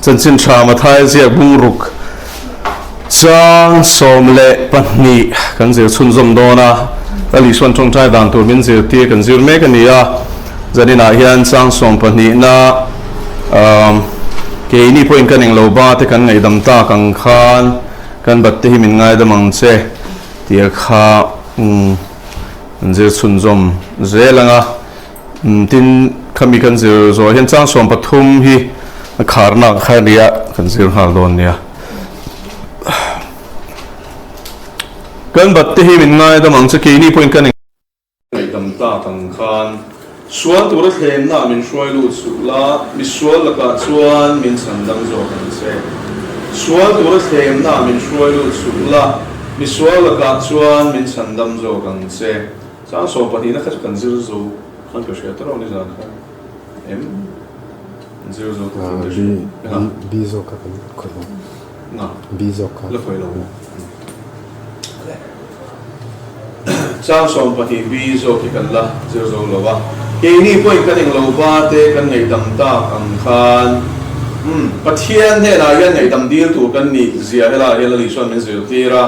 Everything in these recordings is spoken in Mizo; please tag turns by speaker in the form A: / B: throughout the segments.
A: Chanchin tha Mathai ziak bungruk chang 12 kan zir chhunzawm dawn a, Lal Isuan tawngtai dan tur min zirtir kan zir mek a ni a, zaninah hian chang 12 na keini pawhin kan englo ba te kan ngaihdam tak ang khan kan bat te hi min ngaidam ang che tia kha kan zir chhunzawm zel ang a. Tin, khami kan zir zawh hian chang 13 hi a kharna kha a nia, kan zir nghal dawn nia. Kan bat te hi min ngaidam ang che, keini pawhin kan ngaihdam tak ang khan sual tura thlenna min hruai lut suh la, misual lakah chuan min chhan dam zawk ang che. Sual tura thlenna min hruai lut suh la, misual lakah chuan min chhan dam zawk ang che. Chang 12 na kha chu kan zir zo khan ka hria tawh lo ni zan khan em zir zo ta ka hria
B: nga B zawk kha kan khawih lo
A: nga
B: B zawk kha
A: la khawih lo Chang 12 B zawk hi kan la zir zo lo a keini pawhin kan englo ba te kan ngaihdam tak ang khan Pathian hnenah hian ngaihdam dil tur kan nih zia helaiah hian Lali chuan min zirtir a.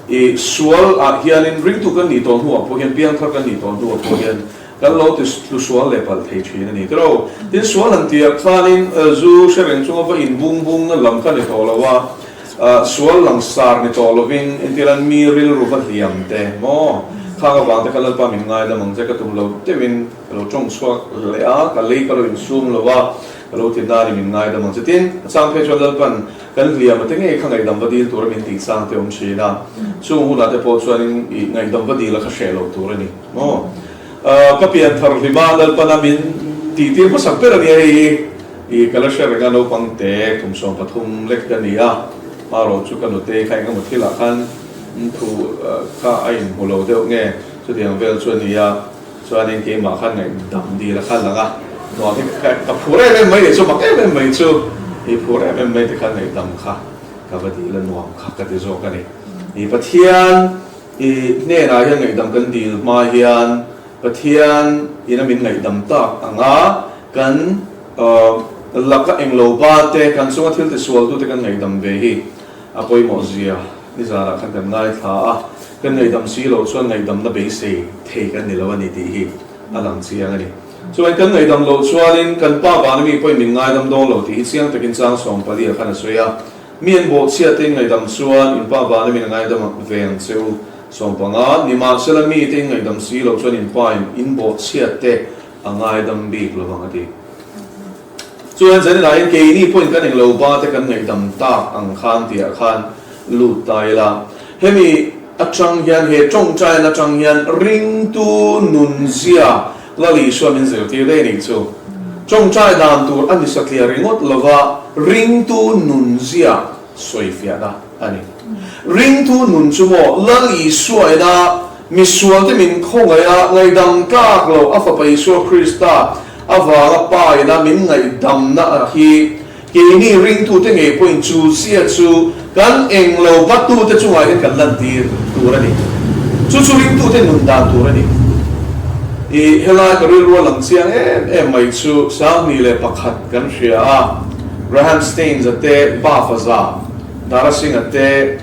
A: I sual ah hianin ringtu kan nih tawh hnuah pawh hian, piangthar kan nih tawh hnuah pawh hian kan lo ti tlu sual leh palh thei thin a ni. Tiraw, tin sual han tiah khanin zu hre reng chunga va in bung bung na lam kha ni tawh lo a, sual langsar ni tawh lovin entirah mi rilru va hliam te maw khang avang te kha Lalpa min ngaidam ang che ka tum lo deuhin ka lo tawng chhuak leh a, ka lei ka lo insum lo a, ka lo ti na ni min ngaidam ang che. Tin, a chang phei chuan Lalpan Kan hliam a te ngei kha ngaihdam va dil tur a min tih chang te awm thin a, chung hunah te pawh chuanin i ngaihdam va dil a kha hreh loh tur a ni maw? Ka pian thar hlima Lalpana min tih tir hmasak ber a nia hei hi i ka la hre reng a, naupang te kum 13 lek ka ni a, hmarawh chu ka nute kha engemaw thilah khan thu kha a inhmu lo deuh nge chutiang vel chu a ni a. Chuanin keimah khan ngaihdam dil a kha lang a, nuam hi ka phur em em mai nih chu, mak em em mai chu, i phur em em mai ti khan ngaihdam kha ka va dil a nuam kha ka ti zawk a ni. I Pathian i hnenah hian ngaihdam kan dil hma hian Pathian ina min ngaihdam tak anga kan laka englo ba te, kan chunga thil tisualtu te kan ngaihdam ve hi a pawimawh zia nizanah khan kan ngaithla a. Kan ngaihdam si loh chuan ngaihdamna beisei thei kan ni lo a ni tih hi a lang chiang a ni. Chuan kan ngaihdam loh chuanin kan pa vana mi pawhin min ngaidam dawn lo tih hi chiang takin chang 14 ah khan a sawi a. Mi an bawhchhiat te in ngaihdam chuan in pa vana min a ngaidam ve ang che u. 15, Nimahsela mi te in ngaihdam si loh chuan in pa in in bawhchhiat te a ngaidam bik lo vang a ti. Chuan zaninah hian keini pawhin kan englo ba te kan ngaihdam tak ang khan tihah khan lut ta ila. Hemi atang hian, he tawngtain atang hian ringtu nunzia Lal Isua min zirtir daih a nih chu. Tawngtai dan tur a ni satliah ringawt lova ringtu nunzia sawifiahna a ni. Ringtu nun chu maw Lal Isua ina misualte min khawngaih a, ngaihdam tlak lo a Fapa Isua Krista avanga Pa ina min ngaihdamna a hi keini ringtute ngei pawhin chu zia chu kan englo batute chungah hian kan lantir tur a ni. Chu chu ringtute nun dan tur a ni. I helai ka rilru a lang chiang em em mai chu 2001 kan hria a, Graham Staines a te Bafaza, Dara Singh a te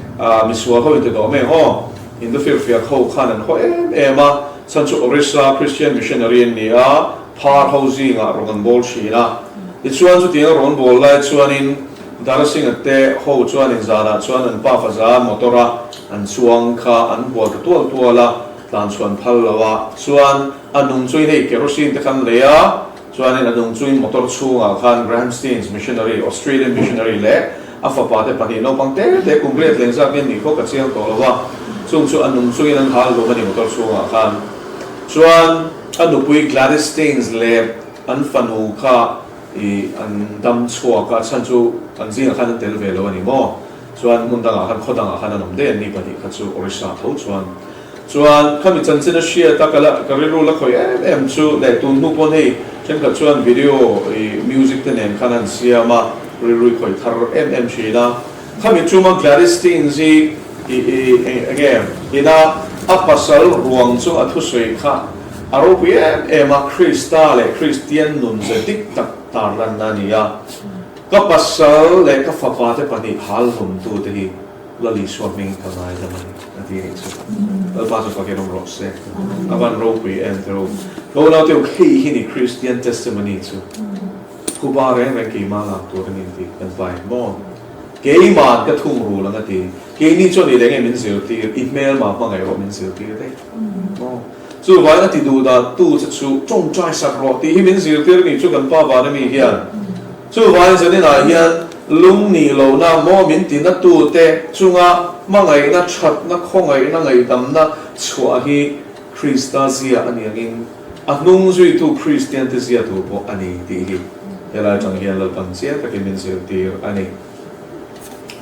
A: misual ho in ti tawh mai ang aw, Hindu firfiak ho khan an haw em em a, chhan chu Orissa Christian Missionary an ni a, phar ho zingah rawn an bawl thin a. Tichuan chutianga rawn bawl lai chuanin Dara Singh a te ho chuanin zanah chuan an pa faza motor a an chuang kha an hual ta tual tual a, tlan chhuan phal lo a, chuan a nung chuin hei kerosene te khan lei a, Chuanin a nung chuin motor chhungah khan Graham Staines missionary, Australian missionary leh a fapa te pahnih naupang te te kum riat leng zat nge nih khaw ka chiang tawh lo a, chung chu a nung chungin an hal hlum a ni motor chhungah khan. Chuan a nupui Gladys Staines leh an fanu kha ih an dam chhuak a, chhan chu an zingah khan an tel ve lo a ni maw? Chuan hmun dangah khan khaw dangah khan an awm daih an ni pahnih kha chu Orissa tho chuan. Chuan khami chanchin a hriat a, ka la ka rilru la khawih em em chu leh tun hnu pawn hei thenkhat chuan video i music te nen khan an siam a, rilru i khawih thar em em thin a. Khami chuma Gladys Steins hi i i eng nge ina a pasal ruang chu a thusawi kha a ropui em em a, Krista leh Kristian nun ze dik tak tarlanna a ni a. Ka pasal leh ka fapa te pahnih hal hlumtute hi Lal Isua hmingin ka ngaidam a ni, a ti anih chu. Lalpa chu fakin awm rawh se. A van ropui em te ro. Ka unau te u, hei hi ni Kristian testimony chu. Phuba reng reng keimah lak tur a ni tih kan pai maw? Keima'n ka thung rul ang a ti. Keini chuan i leh nge min zirtir, i hmelma hmangaih rawh min zirtir daih maw? Chuvangin a ti duh dah tu che chu tawngtai sak rawh tih hi min zirtir ni chu kan pa vana mi hian. Chuvangin zaninah hian lung nih lohna maw min ti na tu te chunga hmangaihna, thatna, khawngaihna, ngaihdamna chhuah hi Krista zia a ni angin a hnung zuitu Kristian te zia tur pawh a ni tih hi helai atang hian Lalpan chiang takin min zirtir a ni.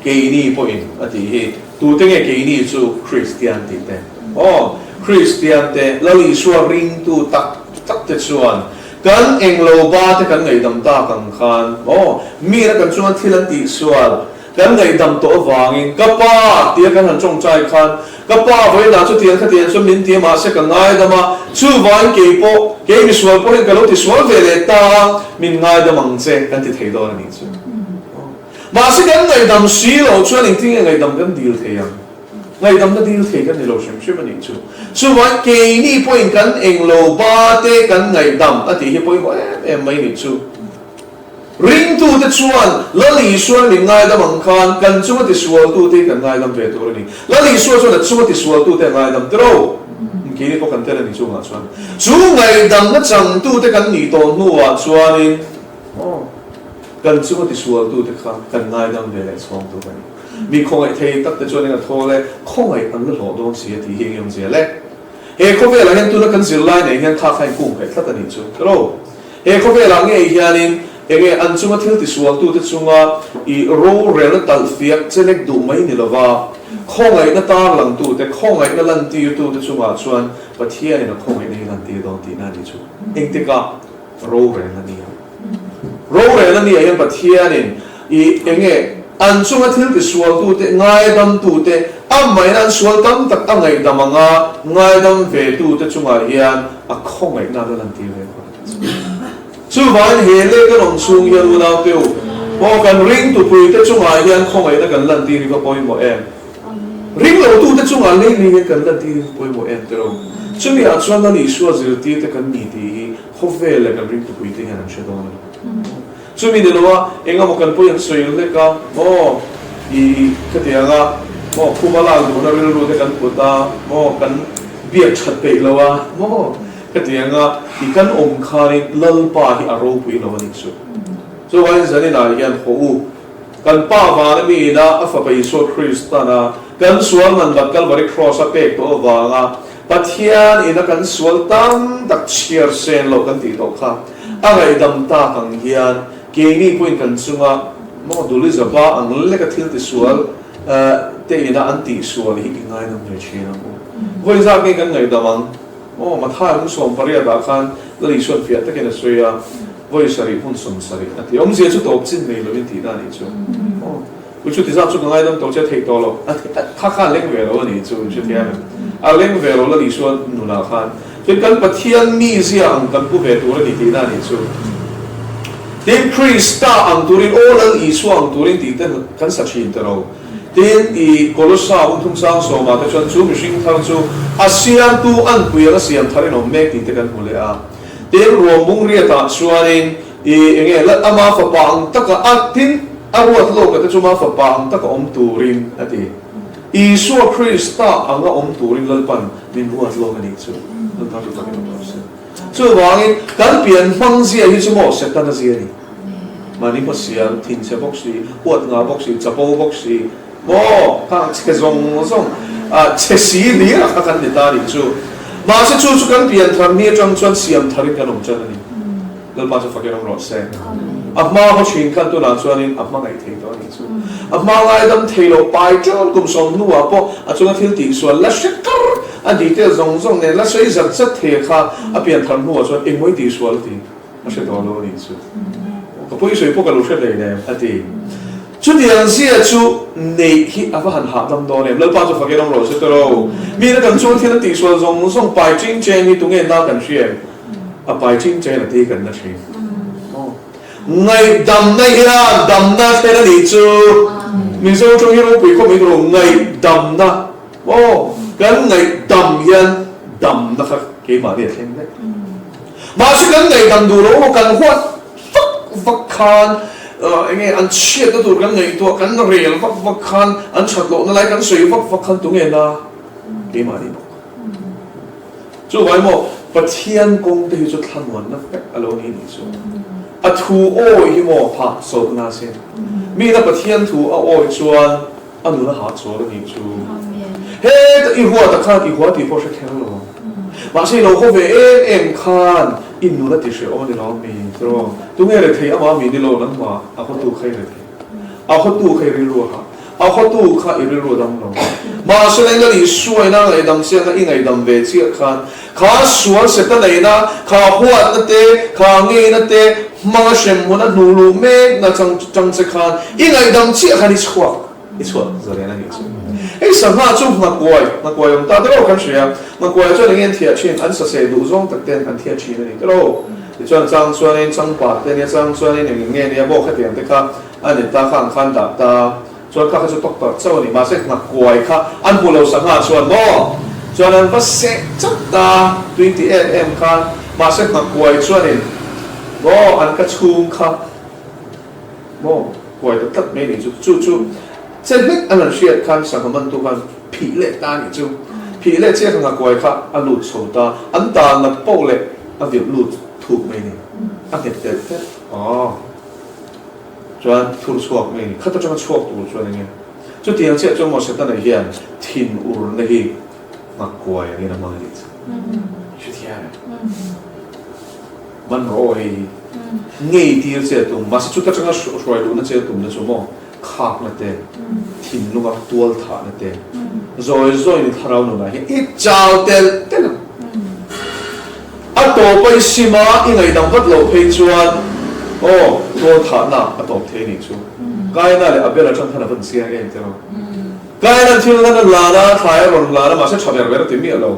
A: Keini pawhin a tih hi tute nge keini chu Kristian tih te? Aw, Kristian te, Lal Isua ringtu tak tak te chuan kan englo ba te kan ngaihdam tak ang khan, aw, mira kan chunga thil an tihsual kan ngaihdam tawh avangin ka pa tia kan han tawngtai khan ka pa vawiinah chutiang khatiang chuan min ti a mahse ka ngaidam a, chuvangin kei pawh, kei misual pawhin ka lo tisual ve leh ta a, min ngaidam ang che kan ti thei dawn a nih chu. Mahse kan ngaihdam si loh chuan engtin nge ngaihdam kan dil thei ang? Ngaihdamna dil thei kan ni lo hrim hrim a nih chu. Chuvang keini pawhin kan englo ba te kan ngaihdam a tih hi pawimawh em em mai nih chu. Ringtute chuan Lal Isuan min ngaidam ang khan kan chunga tisualtute hi kan ngaidam ve tur a ni. Lal Isua chuan a chunga tisualtute a ngaidam tiro. Keini pawh kan tel a ni chungah chuan. Chu ngaihdamna changtute kan nih tawh hnuah chuanin aw. Kan chunga tisualtute kha kan ngaidam ve leh chhawng tur a ni. Mi khawngaih thei tak te chuan eng a thaw le, khawngaih an la hlawh dawn si a tih hi eng awm zia le. He khawvelah hian tuna kan zirlai nei hian kha kha inkung theih tlat a nih chu. Hello. He khawvelah ngei hianin enge an chunga thil tisualtute chunga i rorelna talh fiak chelek duh mai ni lova, khawngaihna tarlangtute, khawngaihna lantirtute chungah chuan Pathianin a khawngaihna hi lantir dawn tihna a nih chu. Engtikah rorelna ni ang. Rorel a nih ah hian Pathianin i enge an chunga thil tisualtute, ngaidamtute, amahin an sual tam tak a ngaihdam anga ngaidam vetute chungah hian a khawngaihna a la lantir ve khawp a ni. Chuvangin he leh kan awm chhung hian unaute u, maw kan ringtupuite chungah hian khawngaihna kan lantir hi va pawimawh em? Ringlotute chungah lei lei hian kan lantir hi va pawimawh em tiraw? Chumi ah chuan Lal Isua zirtirte kan ni tih hi Khawvel leh kan ringtupuite hian an hre dawn a ni. Chumi ni loa eng emaw kan pawi an sawi hlek a, maw i khatiang a, maw khuma lak duhna rilru te kan put a, maw kan biak that peih lo a, maw khatiang a i kan awm khanin Lalpa hi a ropui lo a nih chu. Chuvangin zaninah hian haw u, kan Pa vana mi ina a Fapa Isua Kristan a kan sual man bat Kalvari Kraws a pek tawh avanga Pathian ina kan sual tam tak chhiar sen loh kan tih tawh kha a ngaihdam tak ang hian keini pawhin kan chunga maw Dulizaba ang leka thil tisual te ina an tihsual hi i ngaidam ve thin ang u. Vawi zat nge kan ngaihdam ang? Maw Matthai hmun 18 ah khan Lal Isuan fiah takin a sawi a, vawi sarih hmun 70 a ti. Awmzia chu tawp chin nei lovin tih dan anih chu. Maw. U chu ti zat chu ka ngaidam tawh che a theih tawh lo. A kha kha a leng ve lo a nih chu hrethiam em? A leng ve lo la nih chuan nunah khan chuan kan Pathian mizia ang kan pu ve tur a ni tihna a nih chu. Tin, Krista ang turin aw Lal Isua ang turin tih te kan sa thin ta lo. Tin, i Kolosa hun thum sang sawmah te chuan chu mihring thar chu a siamtu anpui anga siam thar in awm mek tih te kan hmu leh a. Tin, ruambung riatah chuanin I enge la ama fapa ang taka a tin a ruat lawk a te chu ma fapa ang taka awm turin a ti. Isua Krista anga awm turin Lalpan min ruat lawk a nih chu. Lalpa chu takin awm rawh se. Chuvangin kan pian hmang zia hi chu maw Setana zia a ni. Mahni hmasial, thinchhe bawk si, huat ngah bawk si, chapo bawk si, maw khang chhe zawng zawng a chhe si hlir a kha kan ni ta a nih chu. Mahse chu chu kan pian thar ni atang chuan siam tharin kan awm tan a ni. Lalpa chu fakin awm rawh se. A hma haw thin khan tunah chuanin a hmangaih thei tawh a nih chu. A hma ngaidam thei loh pai ṭawn kum sawm hnuah pawh a chunga thil tihsual la hre kar a detail zawng zawng nen la sawi zat zat thei a kha a pian thar hnuah chuan engmawii tihsual a ti a hre tawh lo a nih chu. Ka pawi sawi pawh ka lo hre hlei nem a ti. Chutiang zia chu neih hi a va han hahdam dawn em? Lalpa chu fakin awm rawh se tawh. Mina kan chunga thil a tihsual zawng zawng pai ching cheng hi tunge na kan hria em? A pai ching chen a ti kan la thin. Ngaihdamna hian damna thlen a nih chu. Mizo tawng hi ropui khawp mai tawh lo, ngaihdamna maw? Kan ngaihdam hian damna kha keimahni a thleng vek. Mahse kan ngaihdam duh lo maw, kan huat vak vak khan eng nge an chhiatna tur kan ngaihtuah, kan rel vak vak khan, an that lohna lai kan sawi vak vak khan tunge na keimahni bawk. Chuvai maw, Pathian kawng te hi chu thlamuanna vek a lo ni nih chu. A thu awi hi maw hahchawlhna a sin. Mina Pathian thu a awi chuan a nun a hahchawl a nih chu. Heta i huat a khan i hua tih pawh hre kher lo ang. Mahse i lo haw ve em em khan i nun a ti hreh aw ni lo mi tiraw? Tunge rethei amah mi ni lo nangmah a hawtu kha i rethei. A hawtu kha i rilru a hah. A hawtu kha i rilru a dam lo. Mahse la Lal Isuaina ngaihdam chiah kha i ngaihdam ve chiah khan kha sual seta neihna, kha huatna te, kha ngeina te hmanga hremhmun a hnuh luh mekna chang chang che khan i ngaihdam chiah khan i chhuak i chhuah zalen a nih chu. Hei sangha chu nghakuai, nghakuai awm ta tero kan hria. Nghakuai chuan enge an thiah thin? An saseh duh zawng tak ten an thiah thin a ni tero. Tichuan a chang chuanin changpat te nia, chang chuanin eng eng nge nia maw khatiang te kha A ni ta kha ang khan dah ta chuan kha kha chu tawk tarh chauh a ni. Mahse nghakuai kha an hmu lo sangha chuan maw chuan an va seh chat ta tui ti em em khan mahse nghakuai chuanin maw an ka chhung kha maw kuai ta tlat mai ni chu chu chu che hlek an han hriat khan sangha mantu khan phih leh ta a nih chu. Phih leh chiah kha nghakuai kha a lut chho ta an tan nat poh leh a vilh lut thuk mai ni a nghet telh telh aw. Chuan thur chhuak mai ni. Khat atanga chhuak tur chuan enge? Chutiang chiah chuan maw Setana hian thin urna hi nghakuai angin a hmang a nih chu. Hrethiam em? Man rawh aw hei hi. Ngei tir che a tum. Mahse chuta atanga hruai luhna che a tumna chu maw khakna te, thinlunga tual thahna te, zawi zawi ni thlarau nunah hian i chau telh telh ang. A tawp a i sim a, i ngaihdam vat loh phei chuan aw tual thahna a tawp thei anih chu. Kaina leh Abel atang khan a van chiang em tiraw. Kaina thil hlan a hlan a, thlai a rawn hlan a, mahse tha ber ber a ti miah lo.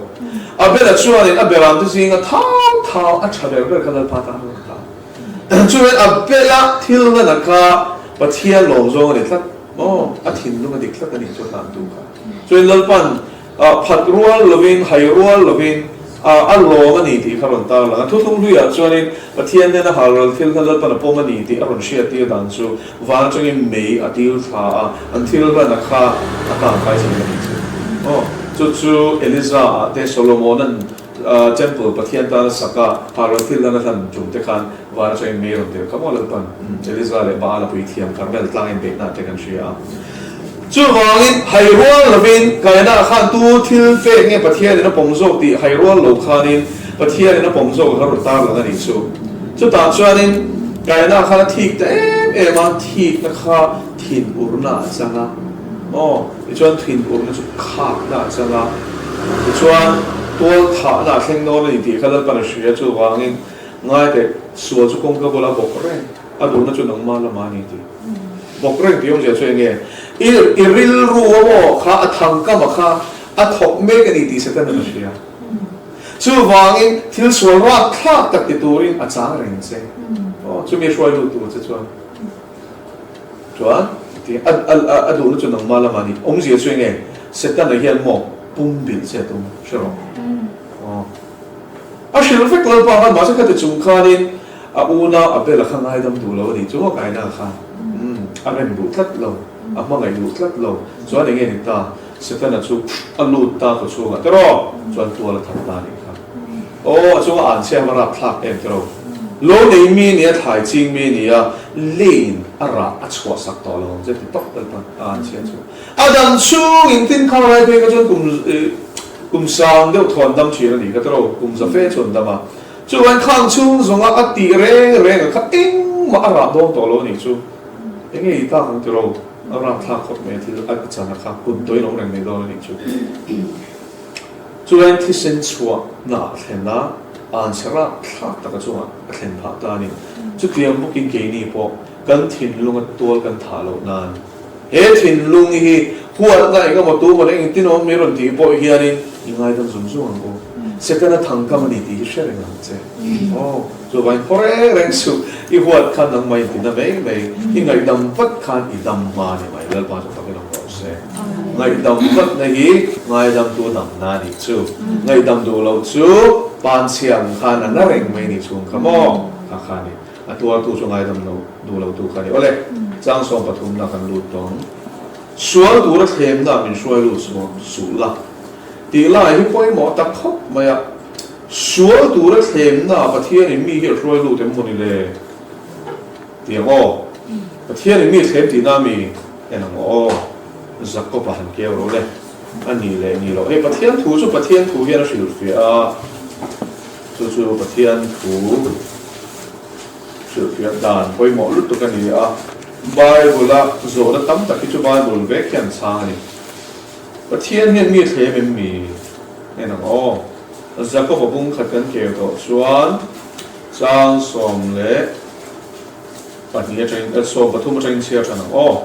A: Abel a chuanin a beram te zinga thau thau a tha ber ber kha Lalpa tan a rawn hlan. Chuan Abel a thil hlan a kha Pathian lawm zawng a ni tlat maw, a thinlung a dik tlat a nih chu a hlan tu kha. Chuan Lalpan Phat rual lovin, hai rual lovin a lawm a ni tih kha rawn tar lang a. Thuthlung hluiah chuanin Pathian nena halral thil kha Lalpan a pawm a ni tih a rawn hriattir dan chu van atangin mei a dil thla a, an thil rana kha a tangkai chhan a ni chu. Aw, chu chu Eliza-ah te Solomon-a'n Temple Pathian tana sak a, halral thil lana hlan tum te khan van atangin mei rawn tir kha maw Lalpan Eliza leh Baal a puithiam Karmel tlang inbeihna te kan hria a. Chuvangin, hai rual lovin Kaina khan tu thil pek nge Pathianin a pawm zawk tih hai rual lo khanin Pathianin a pawm zawk a rawn tar lang a nih chu. Chutah chuanin Kaina khan a thik ta em em a, thikna kha thinurna a chang a, aw, tichuan thinurna chu khakna a chang a, tichuan tualthahna a thleng dawn a ni tih kha Lalpan a hria. Chuvangin, ngaiteh, sual chu kawngka bula bawk reng a duhna chu nangmah lamah a ni tih. Bawk reng tih awmzia chu enge? I i rilru a maw kha a thangkam a kha a thawk mek a ni tih Satan a hria. Chuvangin thil sual rap thlak tak ti turin a chang reng che. Aw chumi hruai lut tur che chuan chuan ti a a a duhna chu nangmah lamah a ni. Awmzia chu enge? Satan-a hian maw pumbilh che a tum hre rawh. Aw. A hrilh vek Lalpa khan mahse khati chung khanin a unau Abel-a kha ngaidam duh lo a nih chu maw Kaina khan a rem duh tlat lo, a hmangaih duh tlat lo chuan enge ni ta Setana chu a lut ta kaw chhungah tiraw chuan tual a that ta a nih kha. Aw a chunga an chhiah va rapthlak em tiraw. Lo nei mi nia thlai ching mi nia lane a rah a chhuah sak tawh lo ang che ti tawp Lalpa a an chhiah chu. A dam chhungin tin khang lai phei kha chuan kum Kum sang deuh thawn dam thin a nih kha tawh kum za fe chuan dam a. Chuan khang chhung zawnga a tih reng reng a kha engmah a rah dawn tawh lo a nih chu. Enge i tak ang tiraw? A rah thlak khawp mai a thil a chan a kha kut tawhin awm reng mai dawn a nih chu. Chuan thisen chhuah na a thlen a, an chhe rah thlak tak a chungah a thlen phah ta a ni. Chutiang bawkin keini pawh kan thinlunga tual kan thah loh nan He thinlung hi huatna eng emaw tu maw leh engtin awm mai rawn tih pawh hianin i ngaidam zung zung ang u. Setana thangkam a ni tih hi hre reng ang che. Aw, chuvangin khaw reng reng suh, i huat khan nangmah in tina mai mai, i ngaihdam vat khan i dam hma a ni mai, Lalpa chu fakin awm rawh se. Ngaihdam vatna hi ngaidamtu damna a nih chu. Ngaihdam duh loh chu panchhia ang khan a na reng mai ni chhung kha maw? Kha kha a ni. A tuartu chu ngaidam lo duh lotu kha a ni. Awle, chang 13 na kan lut tawh ang. Sual tura thlemna min hruai lut suh la tih lai hi pawimawh tak khawp mai a. Sual tura thlemna Pathianin mi hi a hruai lut em maw ni le? Tih ang aw. Pathianin mi a thlem tihna mi en ang aw. Jakob-a han keu rawh le. A ni leh ni loh. Hei Pathian thu chu Pathian thu hian a hrilhfiah a, chu chu Pathian thu hrilhfiah dan pawimawh lutuk a ni a. Bible-a zawhna tam tak hi chu Bible vek hian chhang a ni. Pathian hian mi a thlem em mi? En ang aw. Jakob-a bung khat kan keu tawh chuan chang 12 atangin, 13 atangin chhiar than ang aw.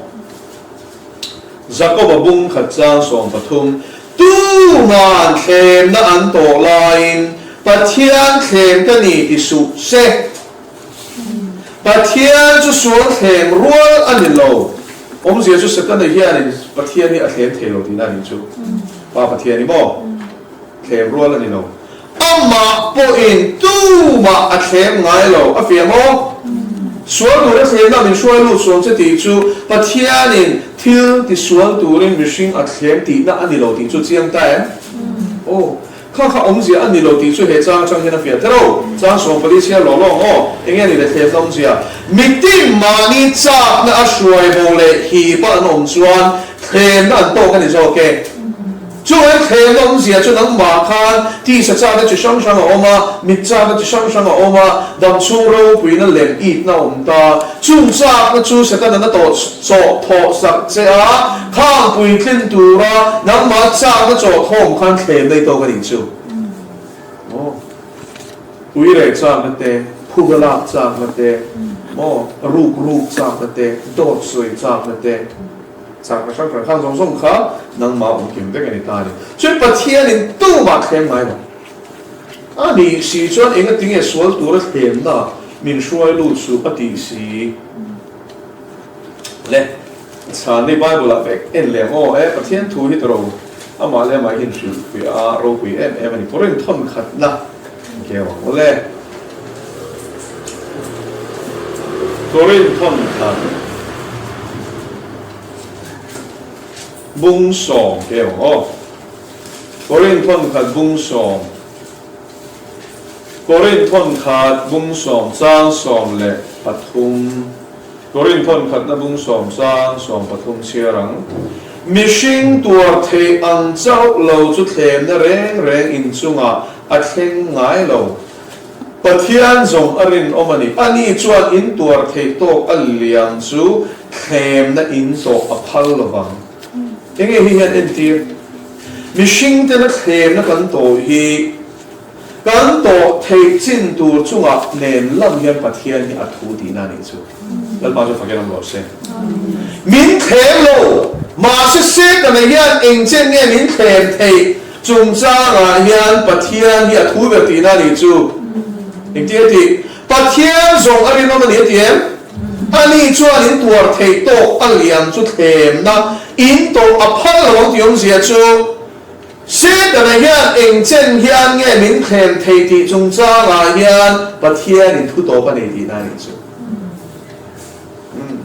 A: Jakob-a bung khat chang 13, Tuman thlemna an tawh laiin Pathian thlem ka ni ti suh se. Pathian chu sual thlem rual a ni lo. Awmzia chu Setana hianin Pathian hi a thlem thei lo tihna a nih chu. Pa Pathian hi maw? Thlem rual a ni lo. Amah pawhin tumah a thlem ngai lo. A fiah maw? Sual tura thlemna min hruai lut suam che tih chu Pathianin thil tisual turin mihring a thlem tihna a ni lo tih chu chiang ta em? Aw. Kha kha awmzia a ni lo tih chu he chang atang hian a fiah tero. Chang 14 chhiar lawh lawng aw. Enge ni le thlemna awmzia? Mitin mahni chakna a hruai bo leh hipa an awm chuan thlemna an tawk a ni zawk e. Chuan thlemna awmzia chu nangmah khan tisa chakna chi hrang hrang a awm a, mit chakna chi hrang hrang a awm a, damchhung ropuina lem itna a awm ta. Chung chakna chu Setana na tawh chawh thawh sak che a, khang puitlin tura nangmah chakna chawh thawm khan thlemna i tawk a nih chu. Maw? Uire chakna te, phuba lak chakna te, maw? Ruk ruk chakna te, dawt sawi chakna te. Chakna hrang hrang khang zawng zawng kha nangmah awm kim vek a ni ta a ni. Chuan Pathianin tumah thlem ngai lo. A nih si chuan enga tinge sual tura thlemna min hruai lut suh a tih si le. Chhan ni Bible ah vek en leh ang aw. E Pathian thu hi tawrh amah leh amah hian hrilhfiah a ropui em em a ni. Korin thawn khatna keu ang aw le. Korin thawn khat bung sawm keu ang aw. Korin thawn khat bung sawm Korin thawn khat bung sawm chang 13. Korin thawn khatna bung sawm chang 13 chhiar ang. Mihring tuar theih ang chauh lo chu thlemna reng reng inchungah a thleng ngai lo. Pathian zawng a rinawm a ni. Ani chuan in tuar theih tawk a liam chu thlemna in tawh a phal lo vang. Enge hi hian entir? Mihring tena thlemna kan tawh hi kan tawh theih chin tur chungah nen lam hian Pathian hi a thu tihna a nih chu. Lalpa chu fakin awm rawh se. Min thlem lo, mahse Setana hian eng chen nge min thlem theih? Chungchangah hian Pathian hi a thu ber tihna a nih chu. Engtin a tih? Pathian zawng a rinawm a ni a ti em? Ani chuan in tuar theih tawk a liam chu thlemna in tawh a phal lo ang tih awmzia chu Setana hian eng chen hian nge min thlem thei tih chungchangah hian Pathianin thu tawp a nei tihna a nih chu.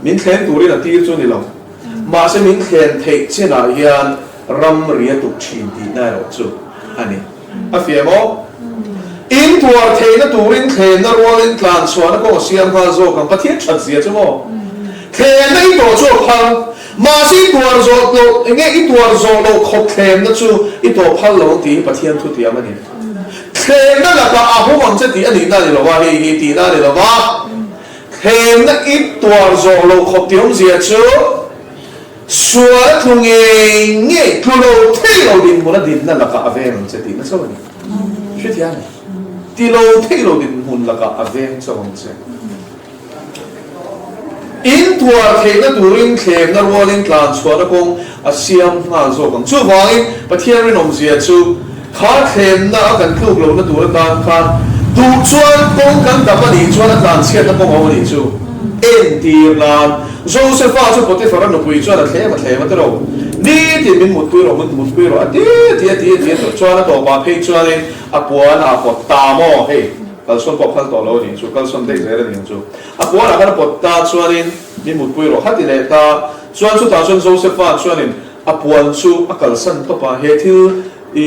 A: Min thlem turin a tir chu ni lo. Mahse min thlen theih chinah hian ramri a tuk thin tihna erawh chu a ni. A fiah maw? In tuar theihna turin thlenna rualin tlan chhuahna kawng a siam nghal zawk ang. Pathian that zia chu maw? Thlenna i tawh chu a phal. Mahse i tuar zawh loh, enge i tuar zawh loh khawp thlenna chu i tawh phal lo ang tih hi Pathian thutiam a ni. Thlenna lakah a hum ang che tih a nihna a ni lo va, hei hi tihna a ni lo va. Thlemna i tuar zawh loh khawp tih awmzia chu sual a tlu ngei ngei, tlu lo thei lo dinhmun a dinna lakah a veng ang che tihna chauh a ni. Hrethiam em? Ti lo thei lo dinhmun lakah a veng chauh ang che. In tuar theihna turin thlemna rualin tlan chhuahna kawng a siam nghal zawk ang. Chuvangin Pathian rinawmzia chu. Kha thlemna a kan tluk lohna tur atan khan duh chuan kawng kan dap a nih chuan a tlanchhiatna kawng a awm a nih chu. Entir nan, Josefa chu Potiphar-a nupui chuan a thlem a thlem a ti lo. Nitin min mutpui rawh, min mutpui rawh a ti a ti a ti a ti a tawh chuan a tawpah phei chuanin a puan a pawt ta maw? Hei, kalsawn pawh a phal tawh lo a nih chu, kalsawn daih zel a ni ang chu. A puanah khan a pawt ta chuanin min mutpui rawh kha ti leh ta chuan chutah chuan Josefa chuanin A puan chu a kalsan tawp a, he thil i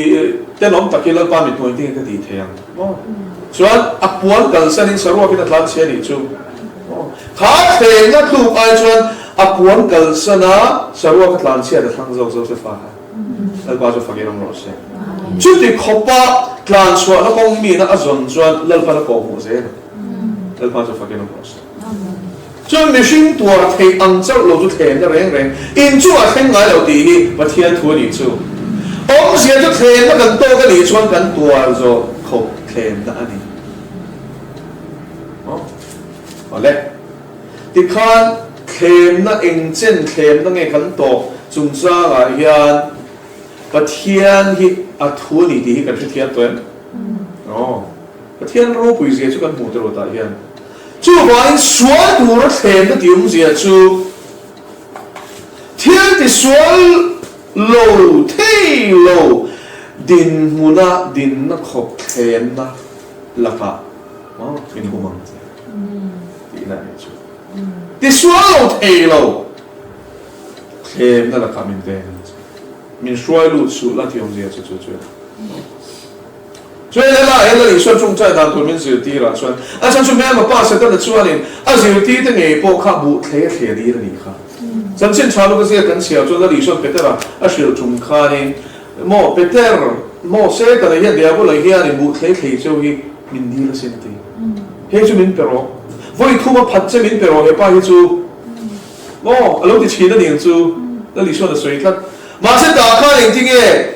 A: tenawm tak hi Lalpa mithmuai tinge ka tih thei ang maw? Chuan a puan kalsanin saruakin a tlan chhe a nih chu maw? Kha thlengna tluk ai chuan a puan kalsana saruak a tlan chhiat a thlang zawk Josefa kha Lalpa chu fakin awm rawh se. Chuti khawpa tlan chhuahna kawng mina a zawn chuan Lalpan a kawhhmuh zel ang. Lalpa chu fakin awm rawh se. Chuan mihring tuar theih ang chauh lo chu thlenna reng reng in chungah thleng ngai lo tih hi Pathian thu a nih chu. Awmzia chu thlenna kan tawk a nih chuan kan tuar zawh khawp thlenna a ni. Aw awle. Tikhan thlenna eng chen thlenna nge kan tawk chungchangah hian Pathian hi a thu a ni tih hi kan hrethiam tawh em? Aw. Pathian ropui zia chu kan hmuh te rawtah hian. Chuvangin sual tura thlenna tih awmzia chu thil ti sual lo thei lo dinhmuna dinna khawp thlenna lakah min hum ang che tihna a nih chu. Ti sual lo thei lo thlenna lakah min veng ang che. Min hruai lut suh la tih awmzia chu chu chu a ni. Chuan helai hian Lal Isua tawngtai dan tur min zirtir ah chuan a chhan chu hmelma pa Setana chuanin a zirtirte ngei pawh kha buh thlei a thleh dir a nih kha. Chanchin tha luka zia kan chhiar chuan Lal Isua'n Petera a hrilh tum khanin, Maw Peter, maw Setana hian Diabola hianin buh thlei thlei cheu hi min dil asin a ti. Hei chu min pe rawh. Vawi thum a phat che min pe rawh he pa hi chu. Maw a lo ti thin a ni ang chu Lal Isua'n a sawi tlat. Mahse tah khan engtinge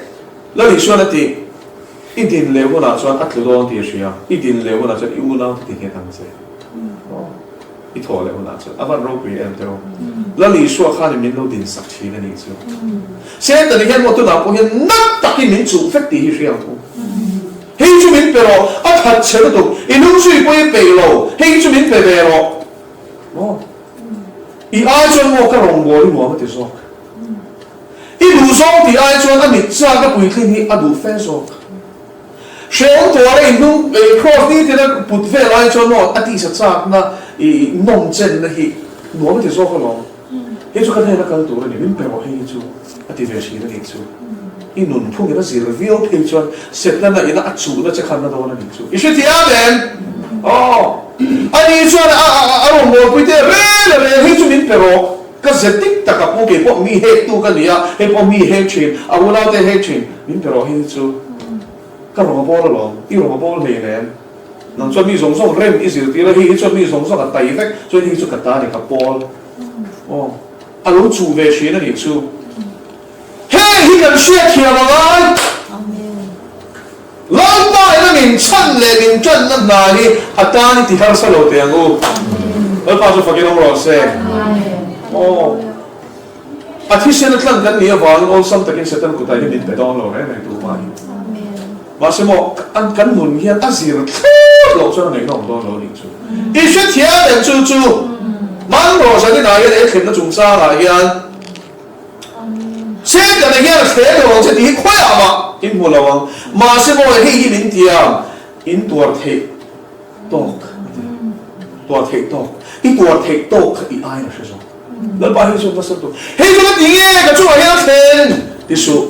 A: Lal Isua'n a tih? I din leh hunah chuan a tlu dawn tih a hria, i din leh hunah chuan i unau te ti nghet ang che. Aw, i thawh leh hunah chuan a van ropui em teh aw. Lal Isua khanin min lo din sak thin a nih chu. Setani hian maw tunah pawh hian nat takin min chuh vek tih hi hria ang u. Hei chu min pe rawh, a that chhe lutuk, i lungzui pawh i peih lo, hei chu min pe ve rawh. Maw? I ai chuan maw ka rawngbâwl i nuam a ti zawk. I duh zawng tih ai chuan a mit chak a puitling hi a duh fe zawk. Hrehawm tuara i hnung i cross ni tina put vel ai chuan maw a tisa chakna i nawm chenna hi nuam a ti zawk alawm. Hei chu ka hnena kal tur a ni, min pe rawh hei hi chu a ti ve thin a nih chu. I nunphungin a zir viau phei chuan Setana ina a chuhna che khan na dawn a nih chu. I hrethiam em? Aw. Ani chuan a a rawn mawlpui te rel a rel hei chu min pe rawh. Ka ze tik tak a pu kei pawh mi hek tu ka ni a, hei pawh mi hek thin, a unaute hek thin, min pe rawh hi chu ka rawng a bawl alawm, i rawng a bawl hlei nem, nang chuan mi zawng zawng rem i zirtir a, hei hi chuan mi zawng zawng a tai vek, chuan hei chu ka ta ni ka pawl, aw a lo chuh ve thin a nih chu, heng hi kan hriatthiam a ngai. Lalpa in a min chhan leh min tanna hna hi a tan i ti harsa lo teh ang u. Lalpa chu fakin awm rawh se. Aw. A thisen a tlan kan nih avangin awlsam takin Satan kutah hian min pe dawn lo reng reng tumah hi. Mahse maw an kan nun hian a zir thlawt loh chuan a ngaihnawm dawn lo a nih chu. I hrethiam em chu chu hmanraw zaninah hian he thlenna chungchangah hian Setana hian a thleng lo ang che tih hi khawiah mah in hmu lo ang. Mahse maw hei hi min tiam, in tuar theih tawk a ti. Tuar theih tawk. I tuar theih tawk kha i aiin a hre zawk. Lalpa hi chuan nasa lutuk. Hei chu ka ti nge ka chungah hian a thleng ti suh.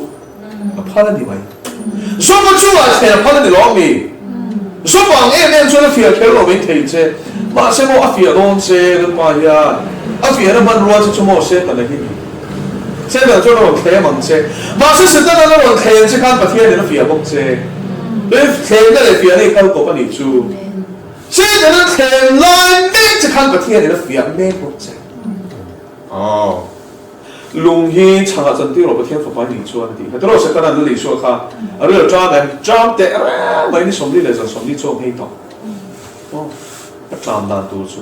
A: A phal a ni mai. Zawma chungah thlen a phal a ni lo ami? Zawma ang em em chuan a fiah kher lo mai thei che. Mahse maw a fiah dawn che Lalpa hian a fiahna hmanrua che chu maw Setana hi ni. Setana chuan a rawn thlem ang che. Mahse Setana a rawn thlem che khan Pathianin a fiah bawk che. Thlemna leh fiahna i kal kawp a nih chu. Setana thlem lai mek che khan Pathianin a fiah mek bawk che. Aw. Lung hi chhangah chantir rawh Pathian fapa i nih chuan a tih kha. Tiraw Setana'n Lal Isua kha a ril ṭam em? Ṭam teh reng mai ni 40 leh zan 40 chaw nghei tawh. Aw, a ṭam dan tur chu.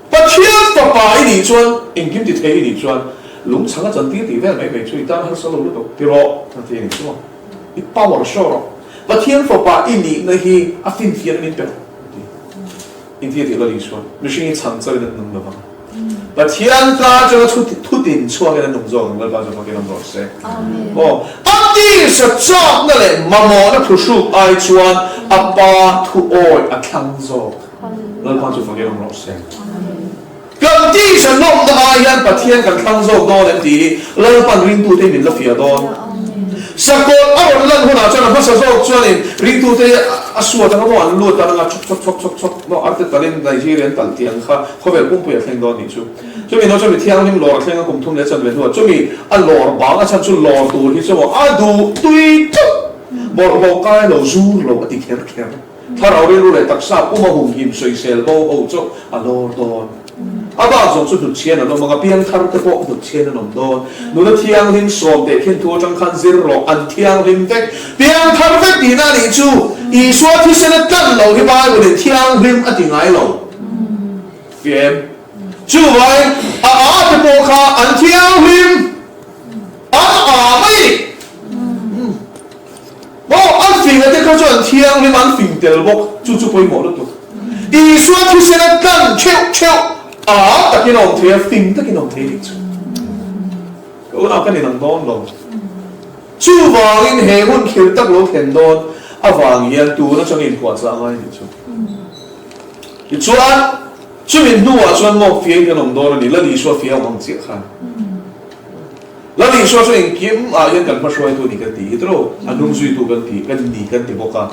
A: Pathian fapa i nih chuan engkim ti thei i nih chuan lung chhanga chantir tih vel mai mai chu i tan harsa lo lutuk tiraw a ti a nih chu. I power show rawh. Pathian Fapa i nihna hi a finfiahna min pe rawh, a ti. Inti a tih Lal Isua, mihring hi chhan chauhin an nung lovang. Pathian ka atanga thu thutin chhuakin an nung zawk ang, Lalpa chu fakin awm rawh se. Aw, a tisa chakna leh mamawhna phuhruk ai chuan a Pa thu awi a thlang zawk. Lalpa chu fakin awm rawh se. Kan tisa nawmna ai hian Pathian kan thlang zawk dawn em tih hi Lalpan ringtute hi min la fiah dawn. Sakawlh a rawn lan hunah chuan a hmasa zawk chuanin ringtute hi a suat anga maw an lut dan anga chhawk chhawk chhawk chhawk chhawk maw arte talin Nigeria an talh tih ang kha khawvel pumpui a thleng dawn nih chu. Chumi hnuah chuan mi thianghlim lawr a thleng a kum thum leh chanve hnuah chumi a lawr bang a chhan chu lawr tur hi chu maw a duh tui chauh bawlhhlawh kai lo zur lo a ti kher kher. Thlarau rilru leh taksa puma humhim sawisel bo ho chauh a lawr dawn. A bak zawng chu hnutchhian an awm ang a, piangthar te pawh hnutchhian an awm dawn. Nula thianghlim sawm teh khin thu atang khan zir rawh, an thianghlim vek. Piangthar vek tihna a nih chu, Isua thisen a tlan lo hi Bible in thianghlim a ti ngai lo. Fiem. Chuvangin a a te pawh kha an thianghlim, an a mai a ni. Maw, an finga te kha chu an thianghlim, an fing tel bawk, chu chu pawimawh lutuk. Isua thisen a tlan theuh theuh a takin a awm thei a, fing takin a awm thei nih chu. Ka unau kan inang dawn lo. Chuvangin he hun khirh tak lo thlen dawn avang hian tun atanga inpuahchah a ngai nih chu. Tichuan, chumi hnuah chuan maw fiain kan awm dawn a ni, Lal Isua fia awm ang chiah khan. Lal Isua chu engkim ah hian kan hmahruaitu a ni kan ti hi tawh, a hnung zuitu kan ti, kan ni kan ti bawk a,